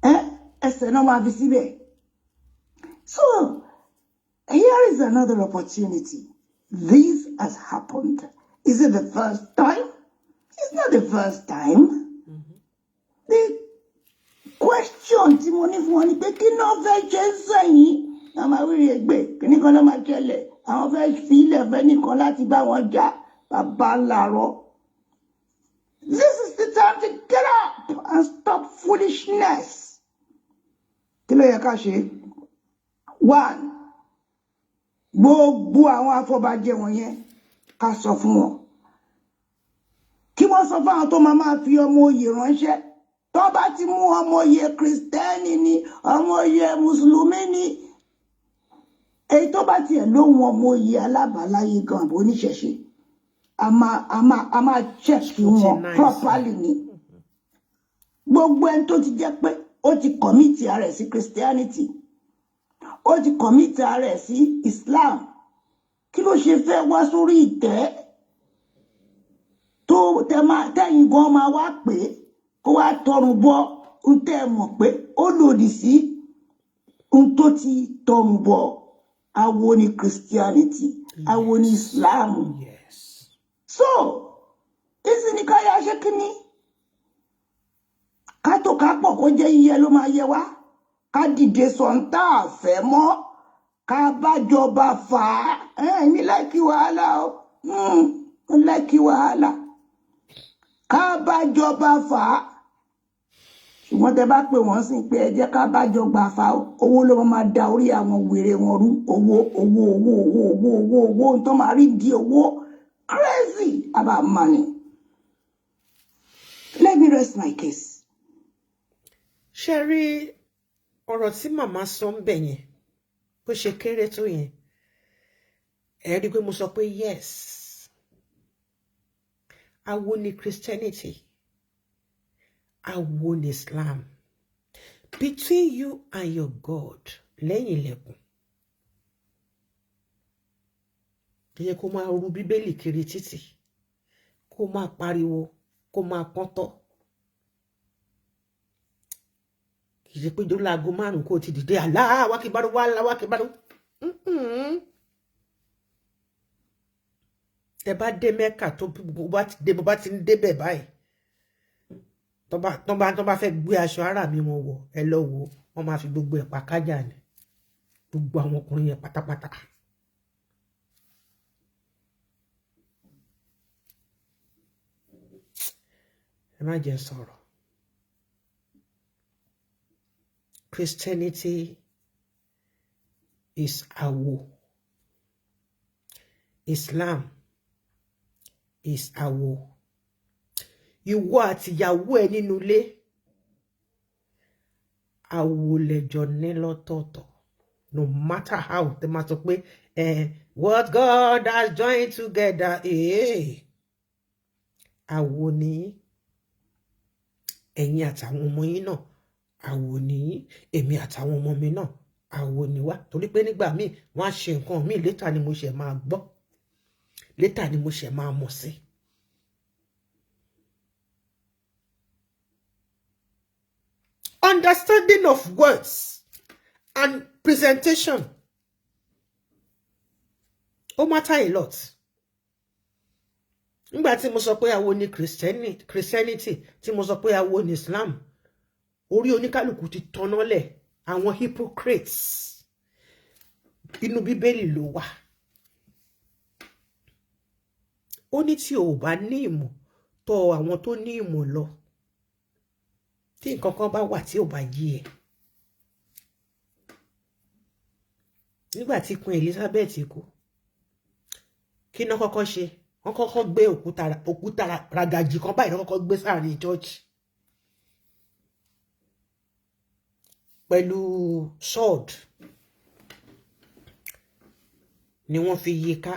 ẹ ẹsẹ̀ náà máa fi síbẹ̀. So here is another opportunity. This has happened. Is it the first time? It's not the first time. The question tí mo ní fún wọn ni pé, kí náà fẹ́ ṣe ń sẹ́yìn náà máa wíri ẹgbẹ́ kíní kan náà máa ṣẹlẹ̀? Àwọn fẹ́ fi ilẹ̀ fẹ́ nìkan láti bá wọn jà, bàbá làárọ̀. This is the time to get up and stop foolishness. Kí ló yẹ ká ṣe? One, gbogbo àwọn afọbajẹ wọ̀nyẹn, ká sọ fún wọn kí wọ́n sọ fáwọn tó máa máa fi ọmọ oyè ránṣẹ́, tó bá ti mú ọmọ oyè Kristẹni ni, ọmọ oyè Mùsùlùmí ni, èyí tó bá tiẹ̀ lóhun ọmọ oyè alábàáláyé gan àbò oníṣẹ̀ṣe, a máa check wọn Scrutinize. properly ni. Gbogbo ẹni tó ti jẹ́ pé ó ti commit ara ẹ̀ sí Christianity, ó ti commit ara ẹ̀ sí Islam, kí ló ṣe fẹ́ wá sórí ìtẹ́ tó tẹ máa tẹ̀yìn gan máa wá pé kó wá tọrùn bọ ń tẹ́ ẹ mọ̀ pé ó lòdì sí ń tó ti tọrùn bọ? Awo ni Christianity, awo ni Islam. So ìsìn ní ká yá ṣe kínní, ká tó ká pọ̀, kó jẹ́ yíyẹ ló máa yẹ wá, ká dìde sọ ń tá a fẹ́ mọ́, ká bá jọba fà á. Èmi like wàhálà o. Mo like wàhálà. Ká bá jọba fà á, ṣùgbọ́n tẹ bá pè wọ́n sí pé ẹ jẹ́ ká bá jọba fà á, owó ló máa da orí àwọn wèrè wọn rú. Owó, owó, owó, owó, owó, owó, owó tó máa rí di owó, crazy about money. Let me rest my case. Ṣe rí ọ̀rọ̀ tí màmá sọ ń bẹ̀ yẹn, bó ṣe kéré tó yẹn, ẹ rí i pé mo sọ pé yes, awo ni Christianity, awo ni Islam, between you and your God lẹ́yìn ilẹ̀kùn. Ẹ yẹ kó máa ru Bíbélì kiri títì, kó máa pariwo, kó máa pọ́ntọ́. Kì í ṣe pé dúró láago 5 kó o ti dìde, Allahu akbar, Allahu akbar. Tẹ bá dé Mẹ́kà, tó bá ti dé, bó bá ti ń débẹ̀ báyìí, tó bá fẹ́ gbé aṣọ ara mi wọn wọ̀, ẹ lọ wò, wọ́n máa fi gbogbo ẹ̀ pa kájà ni, gbogbo àwọn ọkùnrin yẹn pátápátá. Ẹ má jẹ́ sọ̀rọ̀. Christianity is awo. Islam is awo. Ìwọ àtìyàwó ẹ nínú ilé, awo lẹjọ ní lọ́tọ̀ọ̀tọ̀. No matter how tẹ máa sọ pé what God has joined together, awo ni ẹ̀yin àtàwọn ọmọ yín náà, awo ni èmi àtàwọn ọmọ mi náà, awo ni wá. Torí pé nígbà míì wọ́n á ṣe nǹkan míì, later ni mo ṣe máa gbọ́, later ni mo ṣe máa mọ̀ sí. Understanding of words and presentation, ó matter a lot. Nígbà tí mo sọ pé awo ni Christianity, tí mo sọ pé awo ni Islam, orí oníkálukú ti tọ́nà lẹ̀. Àwọn hypocrites, inú Bíbélì ló wà. Ó ní tí o ò bá ní ìmọ̀, tọ̀ àwọn tó ní ìmọ̀ lọ. Tí nǹkan kan bá wà tí ò bá yé ẹ. Nígbà tí Queen Elizabeth kú, kí ná kọ́kọ́ ṣe? Wọ́n kọ́kọ́ gbé òkúta ragajì kan báyìí, wọ́n kọ́kọ́ gbé sáàrin church pẹ̀lú sword ni wọ́n fi yí ká.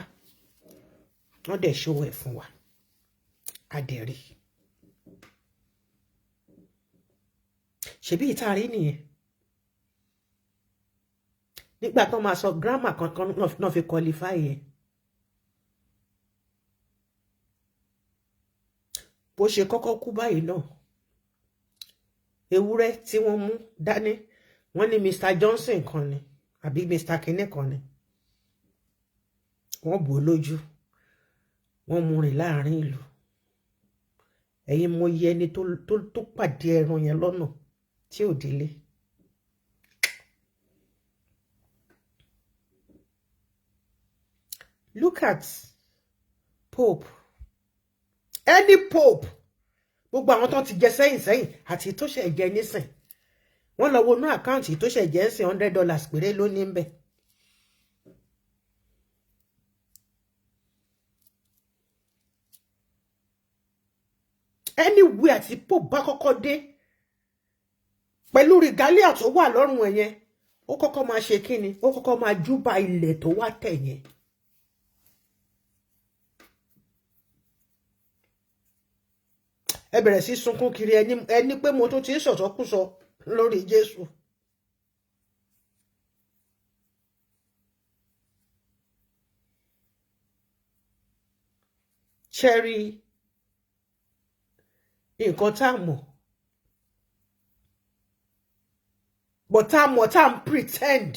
Wọ́n dẹ̀ ṣòwò ẹ̀ fún wa, a dẹ̀ rí. Ṣebí ìta rí nìyẹn. Nígbà tó máa sọ grammar kankan náà fi qualify yẹn. Bó ṣe kọ́kọ́ kú báyìí náà, ewúrẹ́ tí wọ́n mú dání, wọ́n ní Mr. Johnson kan ni àbí Mr. Kinní kan ni. Wọ́n bò ó lójú, wọ́n mú rìn láàrin ìlú. Ẹ̀yin mo yẹ ẹni tó pàdé ẹran yẹn lọ́nà tí ò délé. Look at Pope, any Pope, gbogbo àwọn tó ti jẹ sẹ́yìn sẹ́yìn àti tó ṣẹ̀ jẹ nísìn, wọ́n lọ wọnú àkáǹtì tó ṣẹ̀ jẹ́ ń sìn, $100 péré ló ní ń bẹ̀. Anywhere tí Pope bá kọ́kọ́ dé pẹ̀lú regalia tó wà lọ́rùn ẹ̀ yẹn, ó kọ́kọ́ máa ṣe kíni? Ó kọ́kọ́ máa júbà ilẹ̀ tó wá tẹ̀ yẹn. Ẹ bẹ̀rẹ̀ sí sunkún kiri, ẹni pé mo tún ti ń sọ̀sọ́kùsọ lórí Jésù. Ṣẹ́rí nǹkan tá a mọ̀, but tá a mọ̀ tá a ń pretend,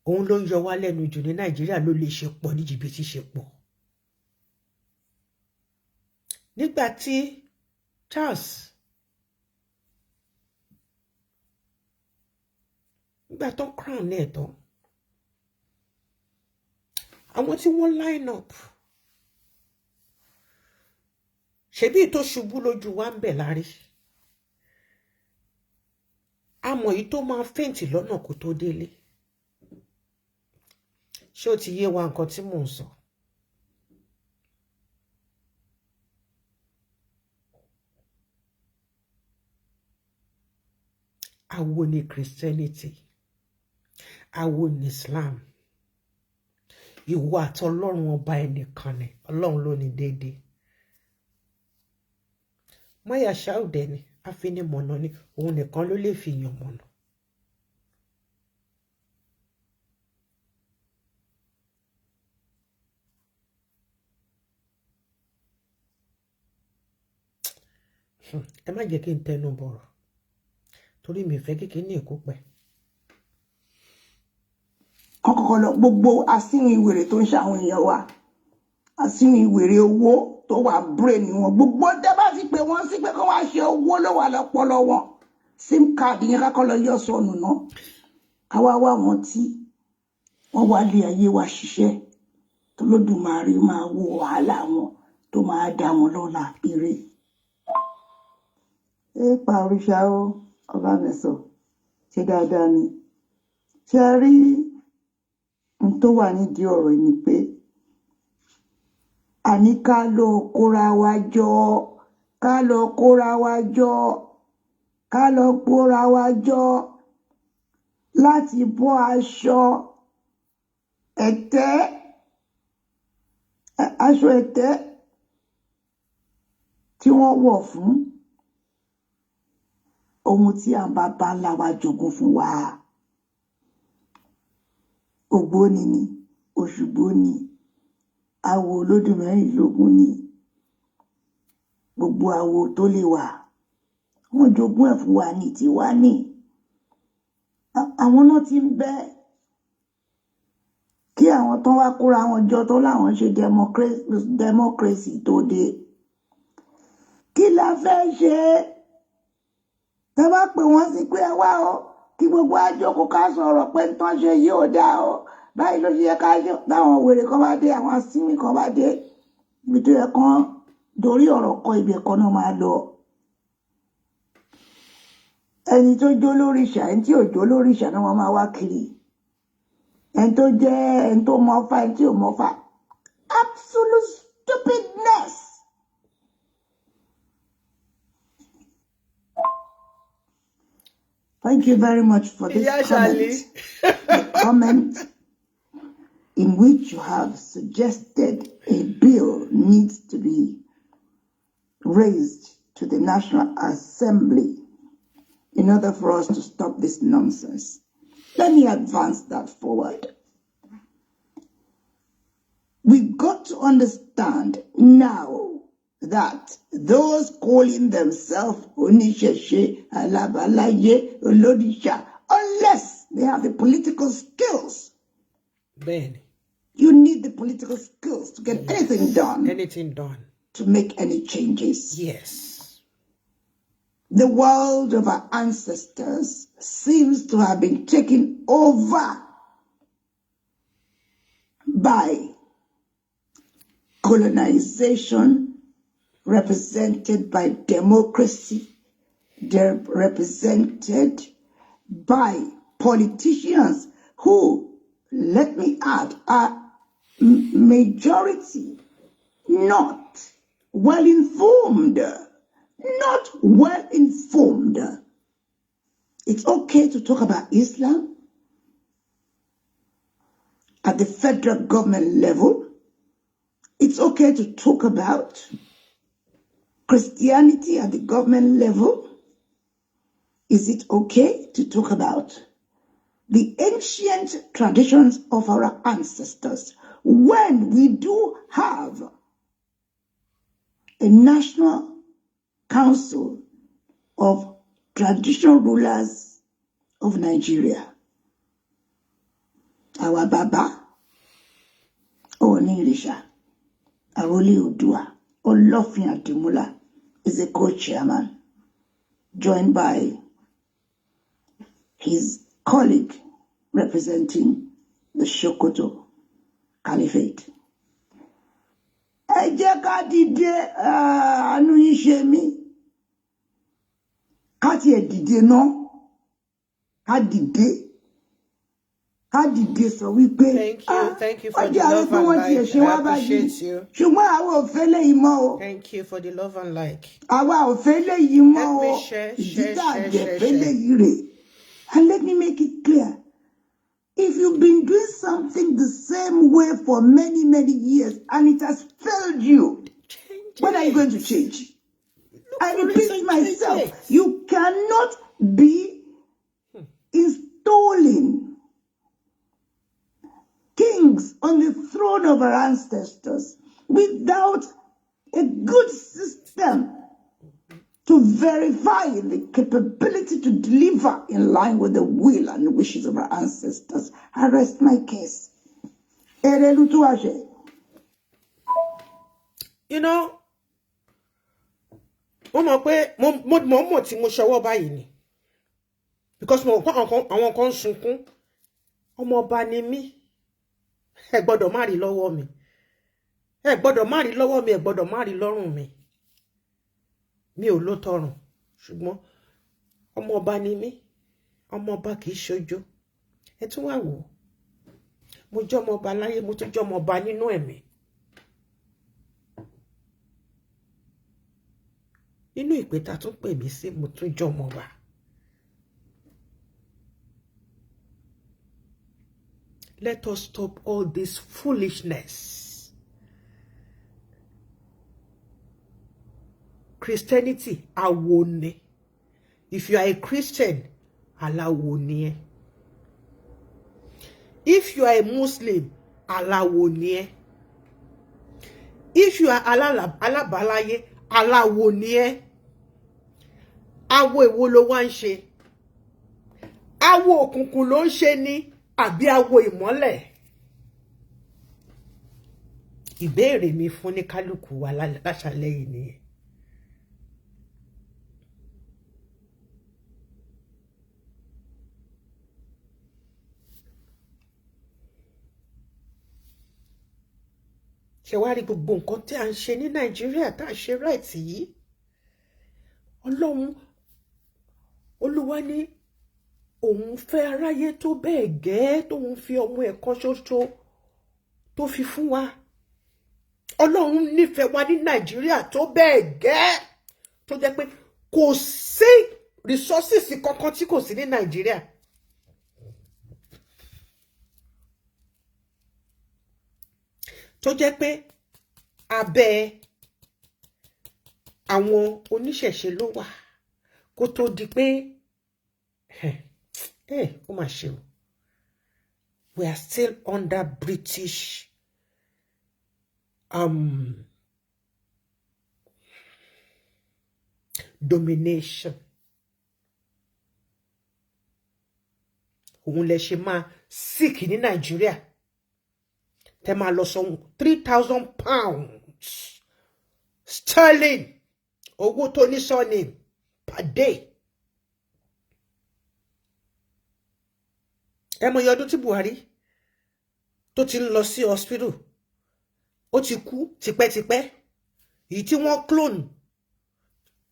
òun ló ń yọ wá lẹ́nu jù ní Nàìjíríà, ló lè ṣe pọ̀ ní jìbìtì ṣe pọ̀. Nígbà tí Charles, nígbà tó crown ẹ̀ tán, àwọn tí wọ́n line up, ṣebí tó ṣubú lójú wa ń bẹ̀ lárí, àmọ́ yìí tó máa faint lọ́nà kó tó délé. Ṣé ó ti yé wa nǹkan tí mò ń sọ? Awo ni Christianity, awo ni Islam. Ìwọ àti Ọlọ́run ọba ẹnìkan ni, Ọlọ́run ló ní déédéé. Máyà ṣáùdẹ ni àfinimọ̀nà ni, òun nìkan ló lè fi yàn mọ̀nà. Ẹ má jẹ́ kí n tẹnu bọ̀rọ̀ torí mi fẹ́ kékeré ní èkó pẹ́. Kọ́kọ́kọ́ lọ gbogbo asínwìn ìwèrè tó ń ṣe àwọn èèyàn wa, asínwìn ìwèrè owó tó wà brain wọn, gbogbo tẹ́ bá ti pè wọ́n sí pé kó wá ṣe owó ló wà lọ́pọlọ wọn. Sim card yẹn kákọ́ lọ yọ sọnù náà, káwá wá wọn tí wọ́n wá lé ayé wa ṣiṣẹ́ tó lódùmarè máa wo wàhálà wọn tó máa dá wọn lọ́la ire. Ẹ pa òrìṣà o, ọba mẹ́sàn ṣe dáadáa ni. Ṣe rí n tó wà nídìí ọ̀rọ̀ yìí ni pé àní ká lọ kóra wa jọ, ká lọ kóra wa jọ, ká lọ kóra wa jọ láti bọ́ aṣọ ẹ̀tẹ́, aṣọ ẹ̀tẹ́ tí wọ́n wọ̀ fún ohun tí àwọn bàbá ńlá wa jogún fún wa. Ògbóni ni, Òṣùgbó ni, awo olódùmẹ́rìnlógún ni, gbogbo awo tó lè wà wọ́n jogún ẹ̀ fún wa ní tiwa ní. Àwọn náà ti ń bẹ kí àwọn tán wá kóra wọn jọ tó láwọn ṣe democracy tó dé. Kí la fẹ́ ṣe? Tẹ́ bá pè wọ́n sí pé ẹ wá o, kí gbogbo àjòkó ká sọ̀rọ̀ pé ń tán ṣe yìí ò dáa o, báyìí ló ṣe yẹ ká ṣe. Táwọn wèrè kan bá dé, àwọn asínwín kan bá dé, ibi tó yẹ kán dorí ọ̀rọ̀ kọ ibi ẹ̀kọ́ náà máa lọ. Ẹni tó jó lóríṣà, ẹni tí ò jó lóríṣà náà wọ́n máa wá kiri. Ẹni tó jẹ́ ẹni tó mọ̀fá, ẹni tí ò mọ̀fá. Absolute stupidness. Thank you very much for this Ìyá Ṣàlí. comment. The comment in which you have suggested a bill needs to be raised to the National Assembly in order for us to stop this nonsense. Let me advance that forward. We've got to understand now that those calling themselves Onisese, Alabalaye, Olodisha, unless they have the political skills, Bẹ́ẹ̀ni. you need the political skills to get anything Yes. done, Anything done. to make any changes. Yes. The world of our ancestors seems to have been taken over by colonization represented by democracy, they're represented by politicians who, let me add, are majority not well informed. Not well informed. It's okay to talk about Islam at the federal government level. It's okay to talk about Christianity at the government level. Is it okay to talk about the ancient traditions of our ancestors when we do have a national council of traditional rulers of Nigeria? Our Baba, Ooni Arole Oodua, Olofin Adimula is a co-chairman, joined by his colleague representing the Sokoto Caliphate. Ẹ jẹ́ ká dìde, àánú yín ṣe mí. Ká tiẹ̀ dìde ná, ká dìde, ká dìde sọ wípé Thank you. ah, Thank you ó for the jẹ́ àárẹ̀ love pé and wọ́n tiẹ̀ like. ṣe I wá báyìí. appreciate you. Ṣùgbọ́n àwa ò fẹ́ léyìí mọ́ o. Thank you for the love and like. Àwa ò fẹ́ léyìí mọ́ Help o. me share, Ìdí share, tá a share, dẹ̀ share, fẹ́ share. léyìí rèé. And let me make it clear. If you've been doing something the same way for many, many years and it has failed you, Change when are you going to it. change? Look I for it repeat and change myself, it. you cannot be installing kings on the throne of our ancestors without a good system to verify the capability to deliver in line with the will and wishes of our ancestors. I rest my case. Erelu Tuashe. You know, mo mọ̀ pé mo mọ̀ tí mo ṣọwọ́ báyìí ni. Because mo mọ̀ pé àwọn kan ń sunkún. Ọmọ ọba ni mí. Ẹ gbọ́dọ̀ má rí lọ́wọ́ mi. Ẹ gbọ́dọ̀ má rí lọ́wọ́ mi, ẹ gbọ́dọ̀ má rí lọ́rùn mi. Mi ò ló tọrùn. Ṣùgbọ́n ọmọ ọba ni mí. Ọmọ ọba kì í ṣojo. Ẹ tún wá wò ó. Mo jẹ́ ọmọ ọba láyé, mo tún jẹ́ ọmọ ọba nínú ẹ̀mí. Nínú ìpè tá tún pè mí sí, mo tún jẹ́ ọmọ ọba. Let us stop all this foolishness. Christianity, awo ni. If you are a Christian, aláwo ni ẹ́. If you are a Muslim, aláwo ni ẹ́. If you are alábàáláyé, aláwo ni ẹ́. Awo èwo ló wá ń ṣe? Awo òkùnkùn ló ń ṣe ni àbí awo ìmọ́lẹ̀? Ìbéèrè mi fún ní kálukú wa láṣálẹ́ yìí nìyẹn. Ṣé wàá rí gbogbo nǹkan tí a ń ṣe ní Nàìjíríà tá a ṣe right yìí? Ọlọ́run Olúwa ní Òun fẹ́ aráyé tó bẹ́ẹ̀ gẹ́, tóun fi ọmọ ẹ̀ kan ṣoṣo tó fi fún wa. Ọlọ́run nífẹ̀ẹ́ wa ní Nàìjíríà tó bẹ́ẹ̀ gẹ́, tó jẹ́ pé kò sí resources kankan tí kò sí ní Nàìjíríà. Tó jẹ́ pé abẹ́ àwọn oníṣẹ̀ṣe ló wà kó tó di pé ó mà ṣe o. We are still under British domination. Òun lẹ ṣe máa sick ní Nàìjíríà, tẹ máa lọ san £3,000 sterling, owó tó ní surname, per day. Ẹ mọ iye ọdún tí Buhari tó ti ń lọ sí hospital. Ó ti kú tipẹ́tipẹ́. Èyí tí wọ́n clone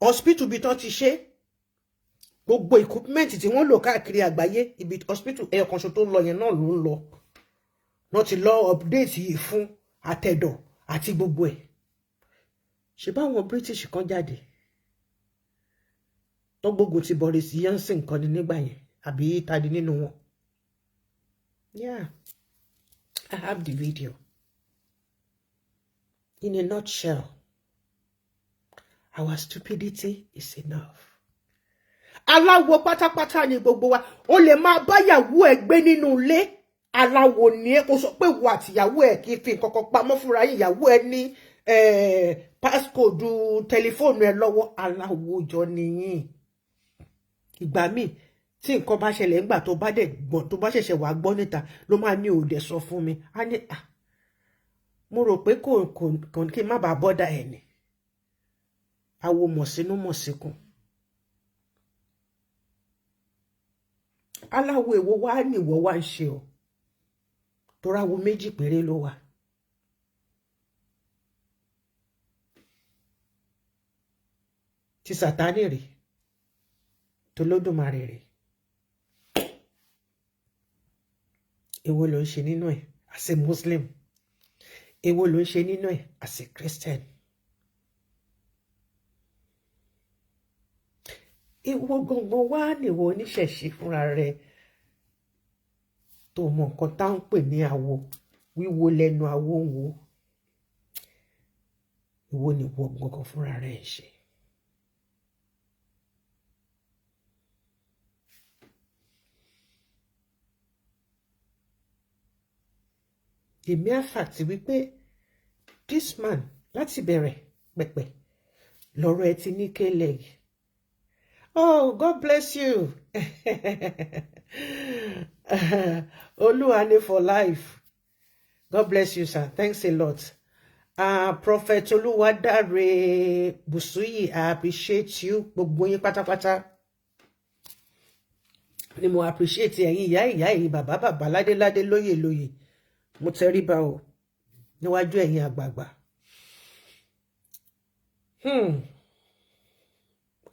hospital bí tán ti ṣe, gbogbo equipment tí wọ́n lò káàkiri àgbáyé, ibi hospital ẹyọ kan ṣo tó ń lọ yẹn náà ló ń lọ. Wọ́n ti lọ update yìí fún àtẹ̀dọ̀ àti gbogbo ẹ̀. Ṣe báwọn British kan jáde tó gbógun ti Boris Johnson kan ní nígbà yẹn, àbí tadi nínú wọn? Yeah, I have the video. In a nutshell, our stupidity is enough. Aláwo pátápátá ni gbogbo wa. O lè máa báyàwó ẹ gbé nínú ilé, aláwo ni ẹ. Kó sọ pé wo àtìyàwó ẹ kì í fi nǹkan kan pamọ́ fúnra yín, ìyàwó ẹ ní passcode tẹlifóònù ẹ lọ́wọ́, aláwo jọ nìyín. Ìgbà míì tí nǹkan bá ṣẹlẹ̀, ńgbà tó bá dẹ̀ gbọ́n, tó bá ṣẹ̀ṣẹ̀ wá gbọ́ níta, ló máa ní òde sọ fún mi. Á ní, à, mo rò pé kò kí n má bàa bọ́dà ẹ̀ ni. Awo mọ̀sínú mọ̀síkùn. Aláwo èwo wá nìwọ wá ń ṣe o? Toráwo méjì péré ló wà. Ti Sàtánì rè, tolódùmarè rè. Èwo ló ń ṣe nínú ẹ̀ as a Muslim? Èwo ló ń ṣe nínú ẹ̀ as a Christian? Ìwọ gangan wá nìwọ oníṣẹ̀ṣe fúnra rẹ̀ tó mọ nǹkan tá ń pè ní awo, wíwo lẹ́nu awo ń wo. Ìwọ nìwọ gangan fúnra rẹ̀ ń ṣe? The mere fact wípé this man, láti bẹ̀rẹ̀ pẹ̀pẹ̀ lọ́rọ̀ ẹ ti ní k-leg. Oh, God bless you. Olúwani for life. God bless you, sir. Thanks a lot. Prophet Olúwadáre Busuyi, I appreciate you. Gbogbo yín pátápátá ni mo appreciate. Ẹ̀yin ìyá ìyá, ẹ̀yin bàbá bàbá, ládéládé, lóyè lóyè, mo tẹríba o níwájú ẹ̀yin àgbààgbà.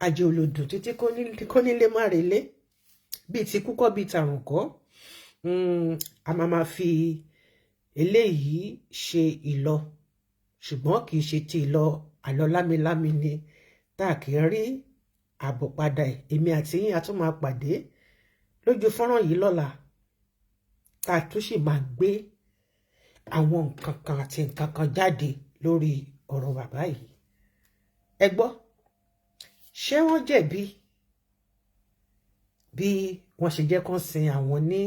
Àjò olòdùn títí kó nílé má relé, bíi ti kúkọ́, bíi tàrùn kọ́. A máa ma fi eléyìí ṣe ìlọ, ṣùgbọ́n kì í ṣe ti ìlọ àlọ́ lámilámi ni tá a kì í rí àbọ̀ padà ẹ̀. Èmi àti yín, a tún máa pàdé lójú fọ́nrán yìí lọ́la, tá a tún sì máa gbé àwọn nǹkan kan àti nǹkan kan jáde lórí ọ̀rọ̀ bàbá yìí. Ẹ gbọ́, ṣé wọ́n jẹ̀bi bí wọ́n ṣe jẹ́ kán sin àwọn ní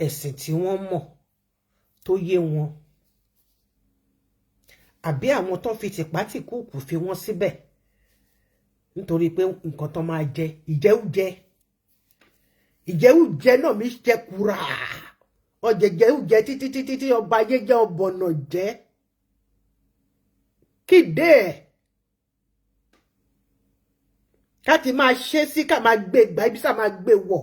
ẹ̀sìn tí wọ́n mọ̀ tó yé wọn, àbí àwọn tó fi tìpátìkúùkù fi wọ́n síbẹ̀ nítorí pé nǹkan tó máa jẹ, ìjẹújẹ, ìjẹújẹ náà mi jẹ kura ọjẹjẹújẹ títí títí tí ọba ayé jẹ ọbọnà jẹ kéde ẹ, ká ti máa ṣe sí, ká máa gbé gbà ibi sá máa gbé wọ̀.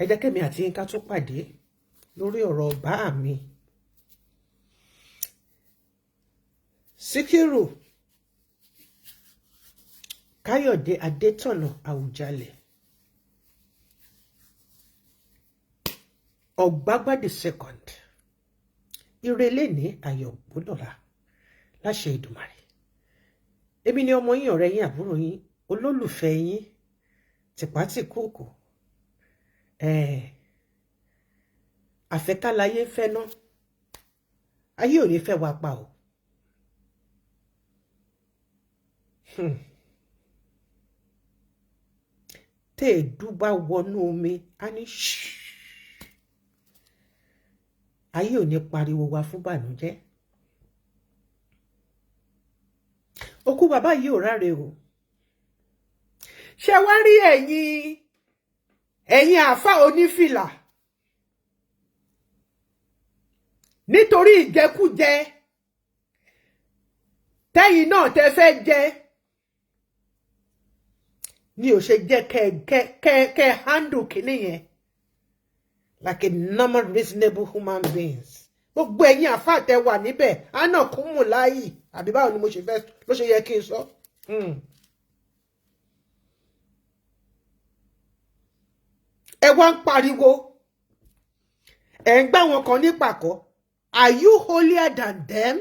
Ẹ jẹ́ kémi àti yín ká tún pàdé lórí ọ̀rọ̀ bá mi. Síkírù Káyọ̀dé Adétọ̀nà Àwùjalẹ̀, Ọ̀gbágbá the second, ìrẹ̀lẹ̀ ní ayọ̀ gbọ́dọ̀la láṣẹ Èdùmàrè. Èmi ni ọmọ yín, ọ̀rẹ́ yín, àbúrò yín, olólùfẹ́ yín, tìpátìkúùkù. Àfẹ́kálayé fẹ́ ná, ayé ò ní fẹ́ wa pa o. Téèdú bá wọnú omi á ní ayé ò ní pariwo wa fún bànújẹ́. Òkú bàbá yìí ò ráre o. Ṣé wá rí ẹ̀yin àáfà onífìlà, nítorí ìjẹkújẹ tẹ́yìn náà tẹ́ fẹ́ jẹ ni ò ṣe jẹ́ kẹ́ handle kìíní yẹn like a normal reasonable human beings. Gbogbo ẹ̀yin àáfà tẹ́ wà níbẹ̀, àná kún mù láàyè, àbí báwo ni mo ṣe fẹ́ ló ṣe yẹ kí n sọ. Ẹ wá ń pariwo, ẹ ń gbá wọn kan ní pàkọ́. Are you holier than them?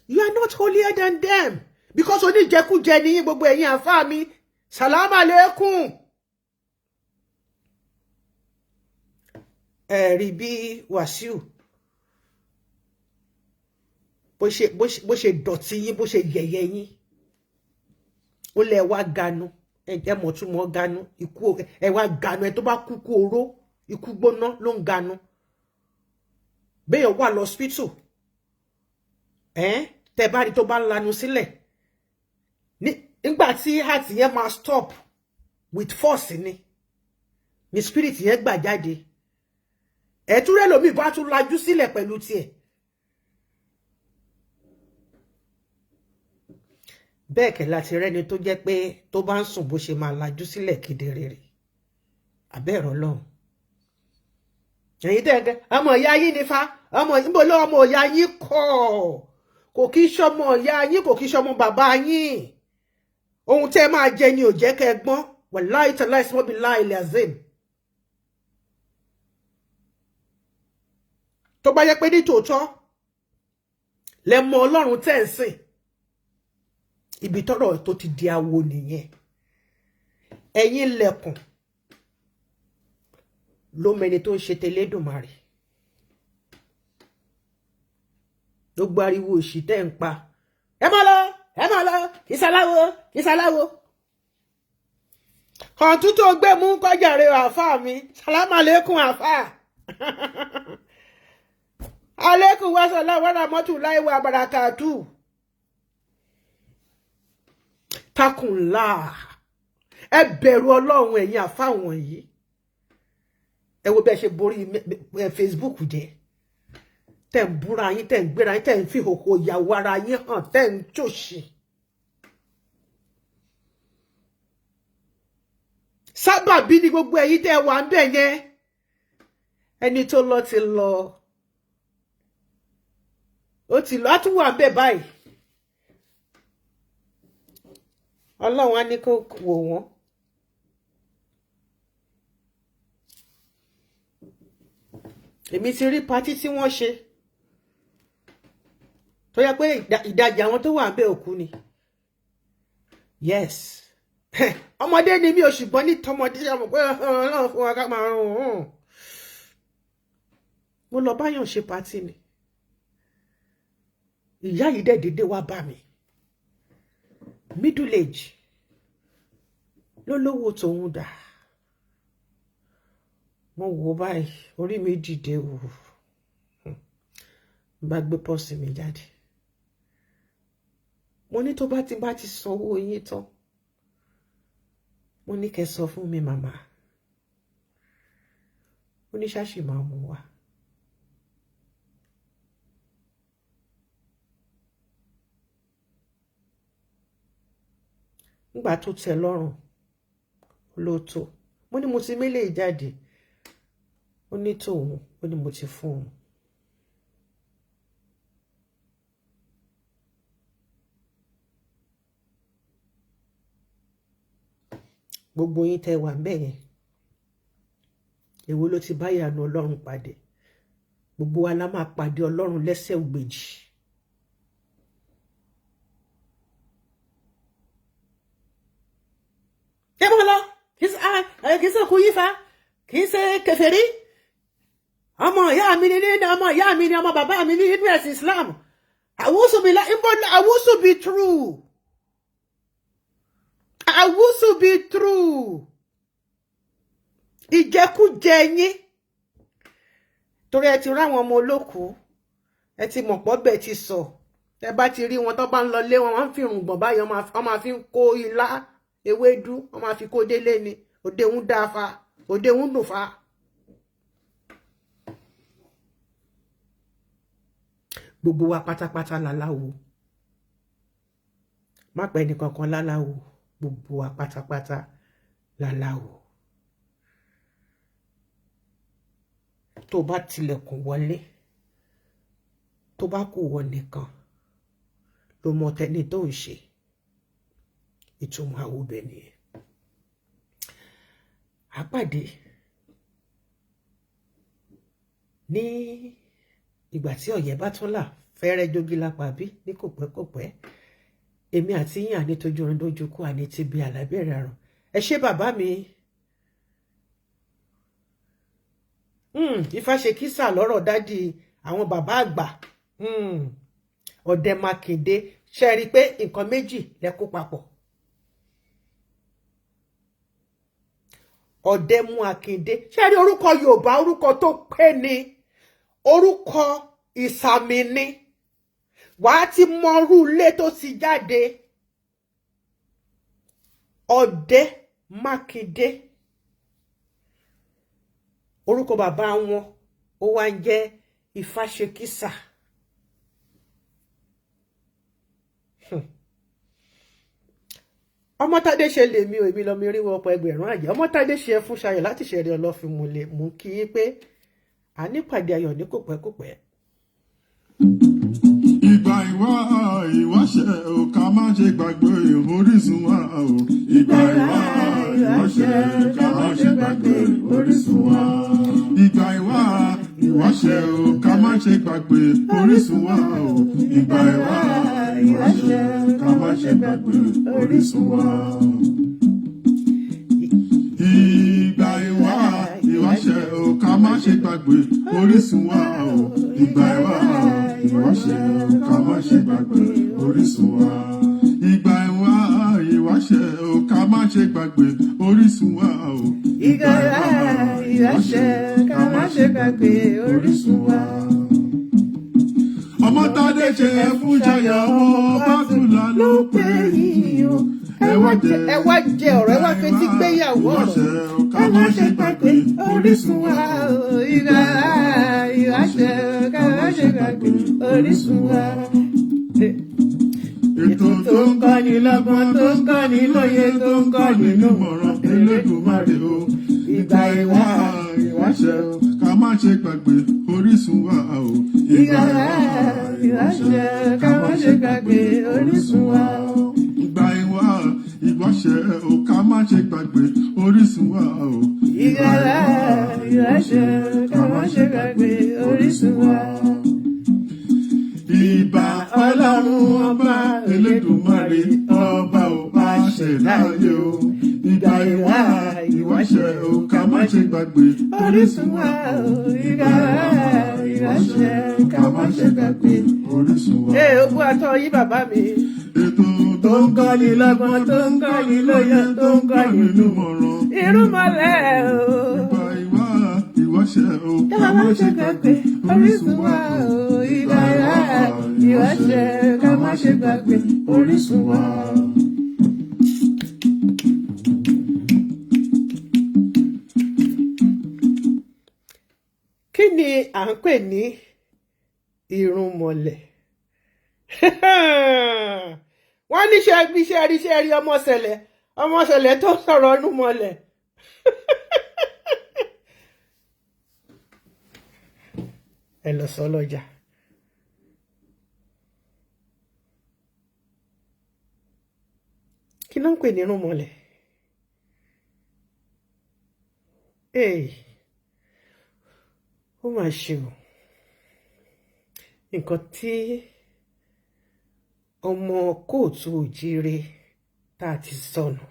You are not holier than them. Because oníjẹkújẹ ni yín, gbogbo ẹ̀yin àfáà mi. Salam aleikum. Ẹ rí bí Wàsíù bó ṣe dọ̀tí yín, bó ṣe yẹ̀yẹ́ yín. Ó lẹ wá ganu, ẹ mọ̀ tún mọ̀ ganu, ikú ẹ wá ganu, ẹ tó bá kú kú oró, ikú gbóná ló ń ganu. Béèyàn wà lọ́spítù, tẹ bá rí tó bá ń lanu sílẹ̀ nígbà tí heart yẹn máa stop with force ni spirit yẹn gbà jáde. Ẹ̀túrẹ́ lomi bá tún lajú sílẹ̀ pẹ̀lú tiẹ̀. Bẹ́ẹ̀ kẹ̀ láti rẹ́ni tó jẹ́ pé tó bá ń sùn bó ṣe máa lajú sílẹ̀ kedere rè abẹ́ẹ̀rọ lọ́hùn. Ẹ̀yin tẹ́ẹ̀kẹ́ ọmọ ìyá yín ni fa ọmọ ìbò ló ọmọ ìyá yín kọ̀, kò kí ṣọmọ ìyá yín, kò kí ṣọmọ bàbá yín. Ohun tẹ́ máa jẹ ni ò jẹ́ kẹ́ gbọ́n. Wàláì tàláì sọ́bí láì lẹ́zìn. Tó bá yẹ pé ní tòótọ́ lẹ mọ Ọlọ́run tẹ́ ń sìn, ibi tọ́rọ̀ tó ti di awo nìyẹn. Ẹ̀yin lẹ̀kùn ló mẹni tó ń ṣe tẹlẹ́dùmarè. Gbogbo ariwo òṣì tẹ́ ń pa, ẹ má lọ, ẹ má lọ, ìsàláwo, ìsàláwo. Ọ̀tún tó gbé mú kọjá rẹ àáfàá mi, sàlámà lẹ́kùn àáfàá. Alẹ́kùn wá sọ̀lá wàrà mọ́tò láìwá àbàràkàtù. Takunla, ẹ bẹ̀rù Ọlọ́run ẹ̀yin àáfàá wọ̀nyí. Ẹ wo bí ẹ ṣe borí Facebook jẹ́. Tẹ́ ń búra yín, tẹ́ ń gbéra yín, tẹ́ ń fi ìhòhò ìyàwó ara yín hàn, tẹ́ ń tòṣì. Sábàbí ni gbogbo ẹ̀yin tẹ́ wà ń bẹ̀ yẹn. Ẹni tó lọ ti lọ. Ó ti lọ, á tún wà ń bẹ̀ báyìí. Ọlọ́run á ní kó wò wọ́n. Èmi ti rí patí tí wọ́n ṣe tó yẹ pé ìdajì àwọn tó wà ń bẹ̀ òkú ni. Yes, ọmọdé ni mi ò, ṣùgbọ́n ní tọmọdé ṣe mọ̀ pé Ọlọ́run fún wa ká máa rún un. Mo lọ báyọ̀ ṣe patí ni. Ìyá yìí dẹ̀ dédé wá bá mi, middle age, ló lówó tòun dà. Mo wò báyìí, orí mi dìde wò, bá gbé pọ́ọ̀sì mi jáde. Mo ní tó bá ti sanwó yín tán, mo ní kẹ́ sọ fún mi màmá. Ó ní ṣáṣì máa mú wa. Nígbà tó tẹ́ lọ́rùn ló tó. Mo ní mo ti mélé jáde. Ó ní tòun, ó ní mo ti fún un. Gbogbo yín tẹ́ wà ńbẹ̀ yẹn, èwo ló ti bá ìyanu Ọlọ́run pàdé? Gbogbo wa la máa pàdé Ọlọ́run lẹ́sẹ̀ ògbèjì. Ẹ mọ̀ lọ, kì í ṣe kú yífa, kì í ṣe kèfèrí. Ọmọ ìyá mi ni, nínú ọmọ ìyá mi ni, ọmọ bàbá mi ní nínú ẹ̀sìn Islam. Àwùsù bí àwùsù bí true, àwùsù bí true. Ìjẹkújẹ yín, torí ẹ ti ráwọn ọmọ olókùú, ẹ ti mọ̀ pọ́ bẹ́ẹ̀ ti sọ. Ẹ bá ti rí wọn tó bá ń lọ lé wọn, wọ́n ń fi irùngbọ̀n báyìí, wọ́n máa fi ń kó ilá, ewédú, wọ́n máa fi kó délé ni. Òde ń dáa fa, òde ń dùn fa. Gbogbo wa pátápátá láláwo, má pẹ́ nìkankan láláwo. Gbogbo wa pátápátá láláwo. Tó bá tilẹ̀kùn wọlé, tó bá kù wọ nìkan ló mọ tẹni tó ń ṣe. Ìtumọ̀ àwòbẹ̀ nìyẹn. Àpàdé ní ìgbà tí ọ̀yẹ́ bá tún là fẹ́rẹ́ jogi lápá bí ní kò pẹ́ kò pẹ́. Èmi àti yín àní tójú orin dójú kú, àní ti bí àlábẹ̀rẹ̀ àrùn. Ẹ ṣé bàbá mi. Ifá ṣe kísà lọ́rọ̀ dádì àwọn bàbá àgbà Ọ̀dẹ Mákindé. Ṣe rí i pé nǹkan méjì lẹ kó papọ̀? Ọ̀dẹ mú Akíndé. Ṣe rí orúkọ Yorùbá, orúkọ tó pé ni, orúkọ ìsàmì ni. Wàá ti mọrú ilé tó ti jáde. Ọ̀dẹ Mákindé, orúkọ bàbá wọn ó wá ń jẹ́ Ifáṣekísà. Ọmọtádé ṣe lèmi ò, èmi lọmọ irinwó ọ̀pọ̀ ẹgbẹ̀rún àjẹ́. Ọmọtádé ṣe fún Ṣayọ̀ láti ṣẹ̀rí ọlọ́fin múlẹ̀ mú kí i pé a nípàdé ayọ̀ ní kòpẹ́kòpẹ́. Ìgbà ìwà ìwáṣẹ̀ ò, ká má ṣe gbàgbé orísun wa o. Ìgbà ìwà ìwáṣẹ̀, ká má ṣe gbàgbé orísun wa. Ìgbà ìwà ìwáṣẹ̀ ò, ká má ṣe gbàgbé orísun wa o. Ìgbà ìwà ìwáṣẹ̀, ká má ṣe gbàgbé orísun wa. Ìgbà ìwà ìwáṣẹ̀ ò, ká má ṣe gbàgbé orísun wa o. Ìgbà ìwà ìwáṣẹ̀ ò, ká má ṣe gbàgbé orísun wa. Ìgbà ìwà ìwáṣẹ̀ ò, ká má ṣe gbàgbé orísun wa o. Ìgbà ìwà ìwáṣẹ̀, ká má ṣe gbàgbé orísun wa. Ọmọtádé ṣe fún Ṣayọ̀, ọmọ Bátúlá ló pè yín o. Ẹ wá jẹ, ẹ wá jẹ ọ̀rọ̀, ẹ wá fetí gbéyàwó ọ̀rọ̀. Ká má ṣe gbàgbé orísun wa o. Ìgbà ìwáṣẹ̀, ká má ṣe gbàgbé orísun wa. Ètò tó ń kọ́ni lọ́gbọ́n, tó ń kọ́ni lóye, tó ń kọ́ni nímọ̀ràn Elédùmarè o. Ìgbà ìwà ìwáṣẹ̀ o, ká má ṣe gbàgbé orísun wa o. Ìgbà ìwáṣẹ̀, ká má ṣe gbàgbé orísun wa. Ìgbà ìwà ìwáṣẹ̀ o, ká má ṣe gbàgbé orísun wa o. Ìgbà ìwáṣẹ̀, ká má ṣe gbàgbé orísun wa. Ìbà Ọlọ́run ọba Elédùmarè, ọba ò bá ṣẹ̀dá ayé o. Ìgbà ìwà ìwáṣẹ̀ o, ká má ṣe gbàgbé orísun wa o. Ìgbà ìwáṣẹ̀, ká má ṣe gbàgbé orísun wa. Ee, ogún àtọ yí bàbá mi. Ètò tó ń kọ́ni lọ́gbọ́n, tó ń kọ́ni lóye, tó ń kọ́ni nímọ̀ràn. Irúnmọlẹ̀ o. Ìgbà ìwà ìwáṣẹ̀ o, ká má ṣe gbàgbé orísun wa o. Ìgbà ìwáṣẹ̀, ká má ṣe gbàgbé orísun wa. Kí ni à ń pè ní irúnmọlẹ̀? Wọ́n ní ṣe bí ṣe rí, ṣe rí ọmọ ṣẹlẹ̀, ọmọ ṣẹlẹ̀ tó sọ̀rọ̀ irúnmọlẹ̀. Ẹ lọ sọ lọ́jà. Kí ló ń pè ní irúnmọlẹ̀? Hey, ó mà ṣe o. Nǹkan tí ọmọ káàárọ̀ oòjíire tá a ti sọnù,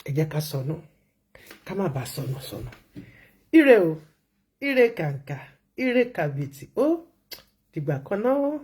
ẹ jẹ́ ká sọnù, ká má bàa sọnù sọnù. Ire o, ire kàǹkà, ire kàbìtì, ó dìgbà kan náà.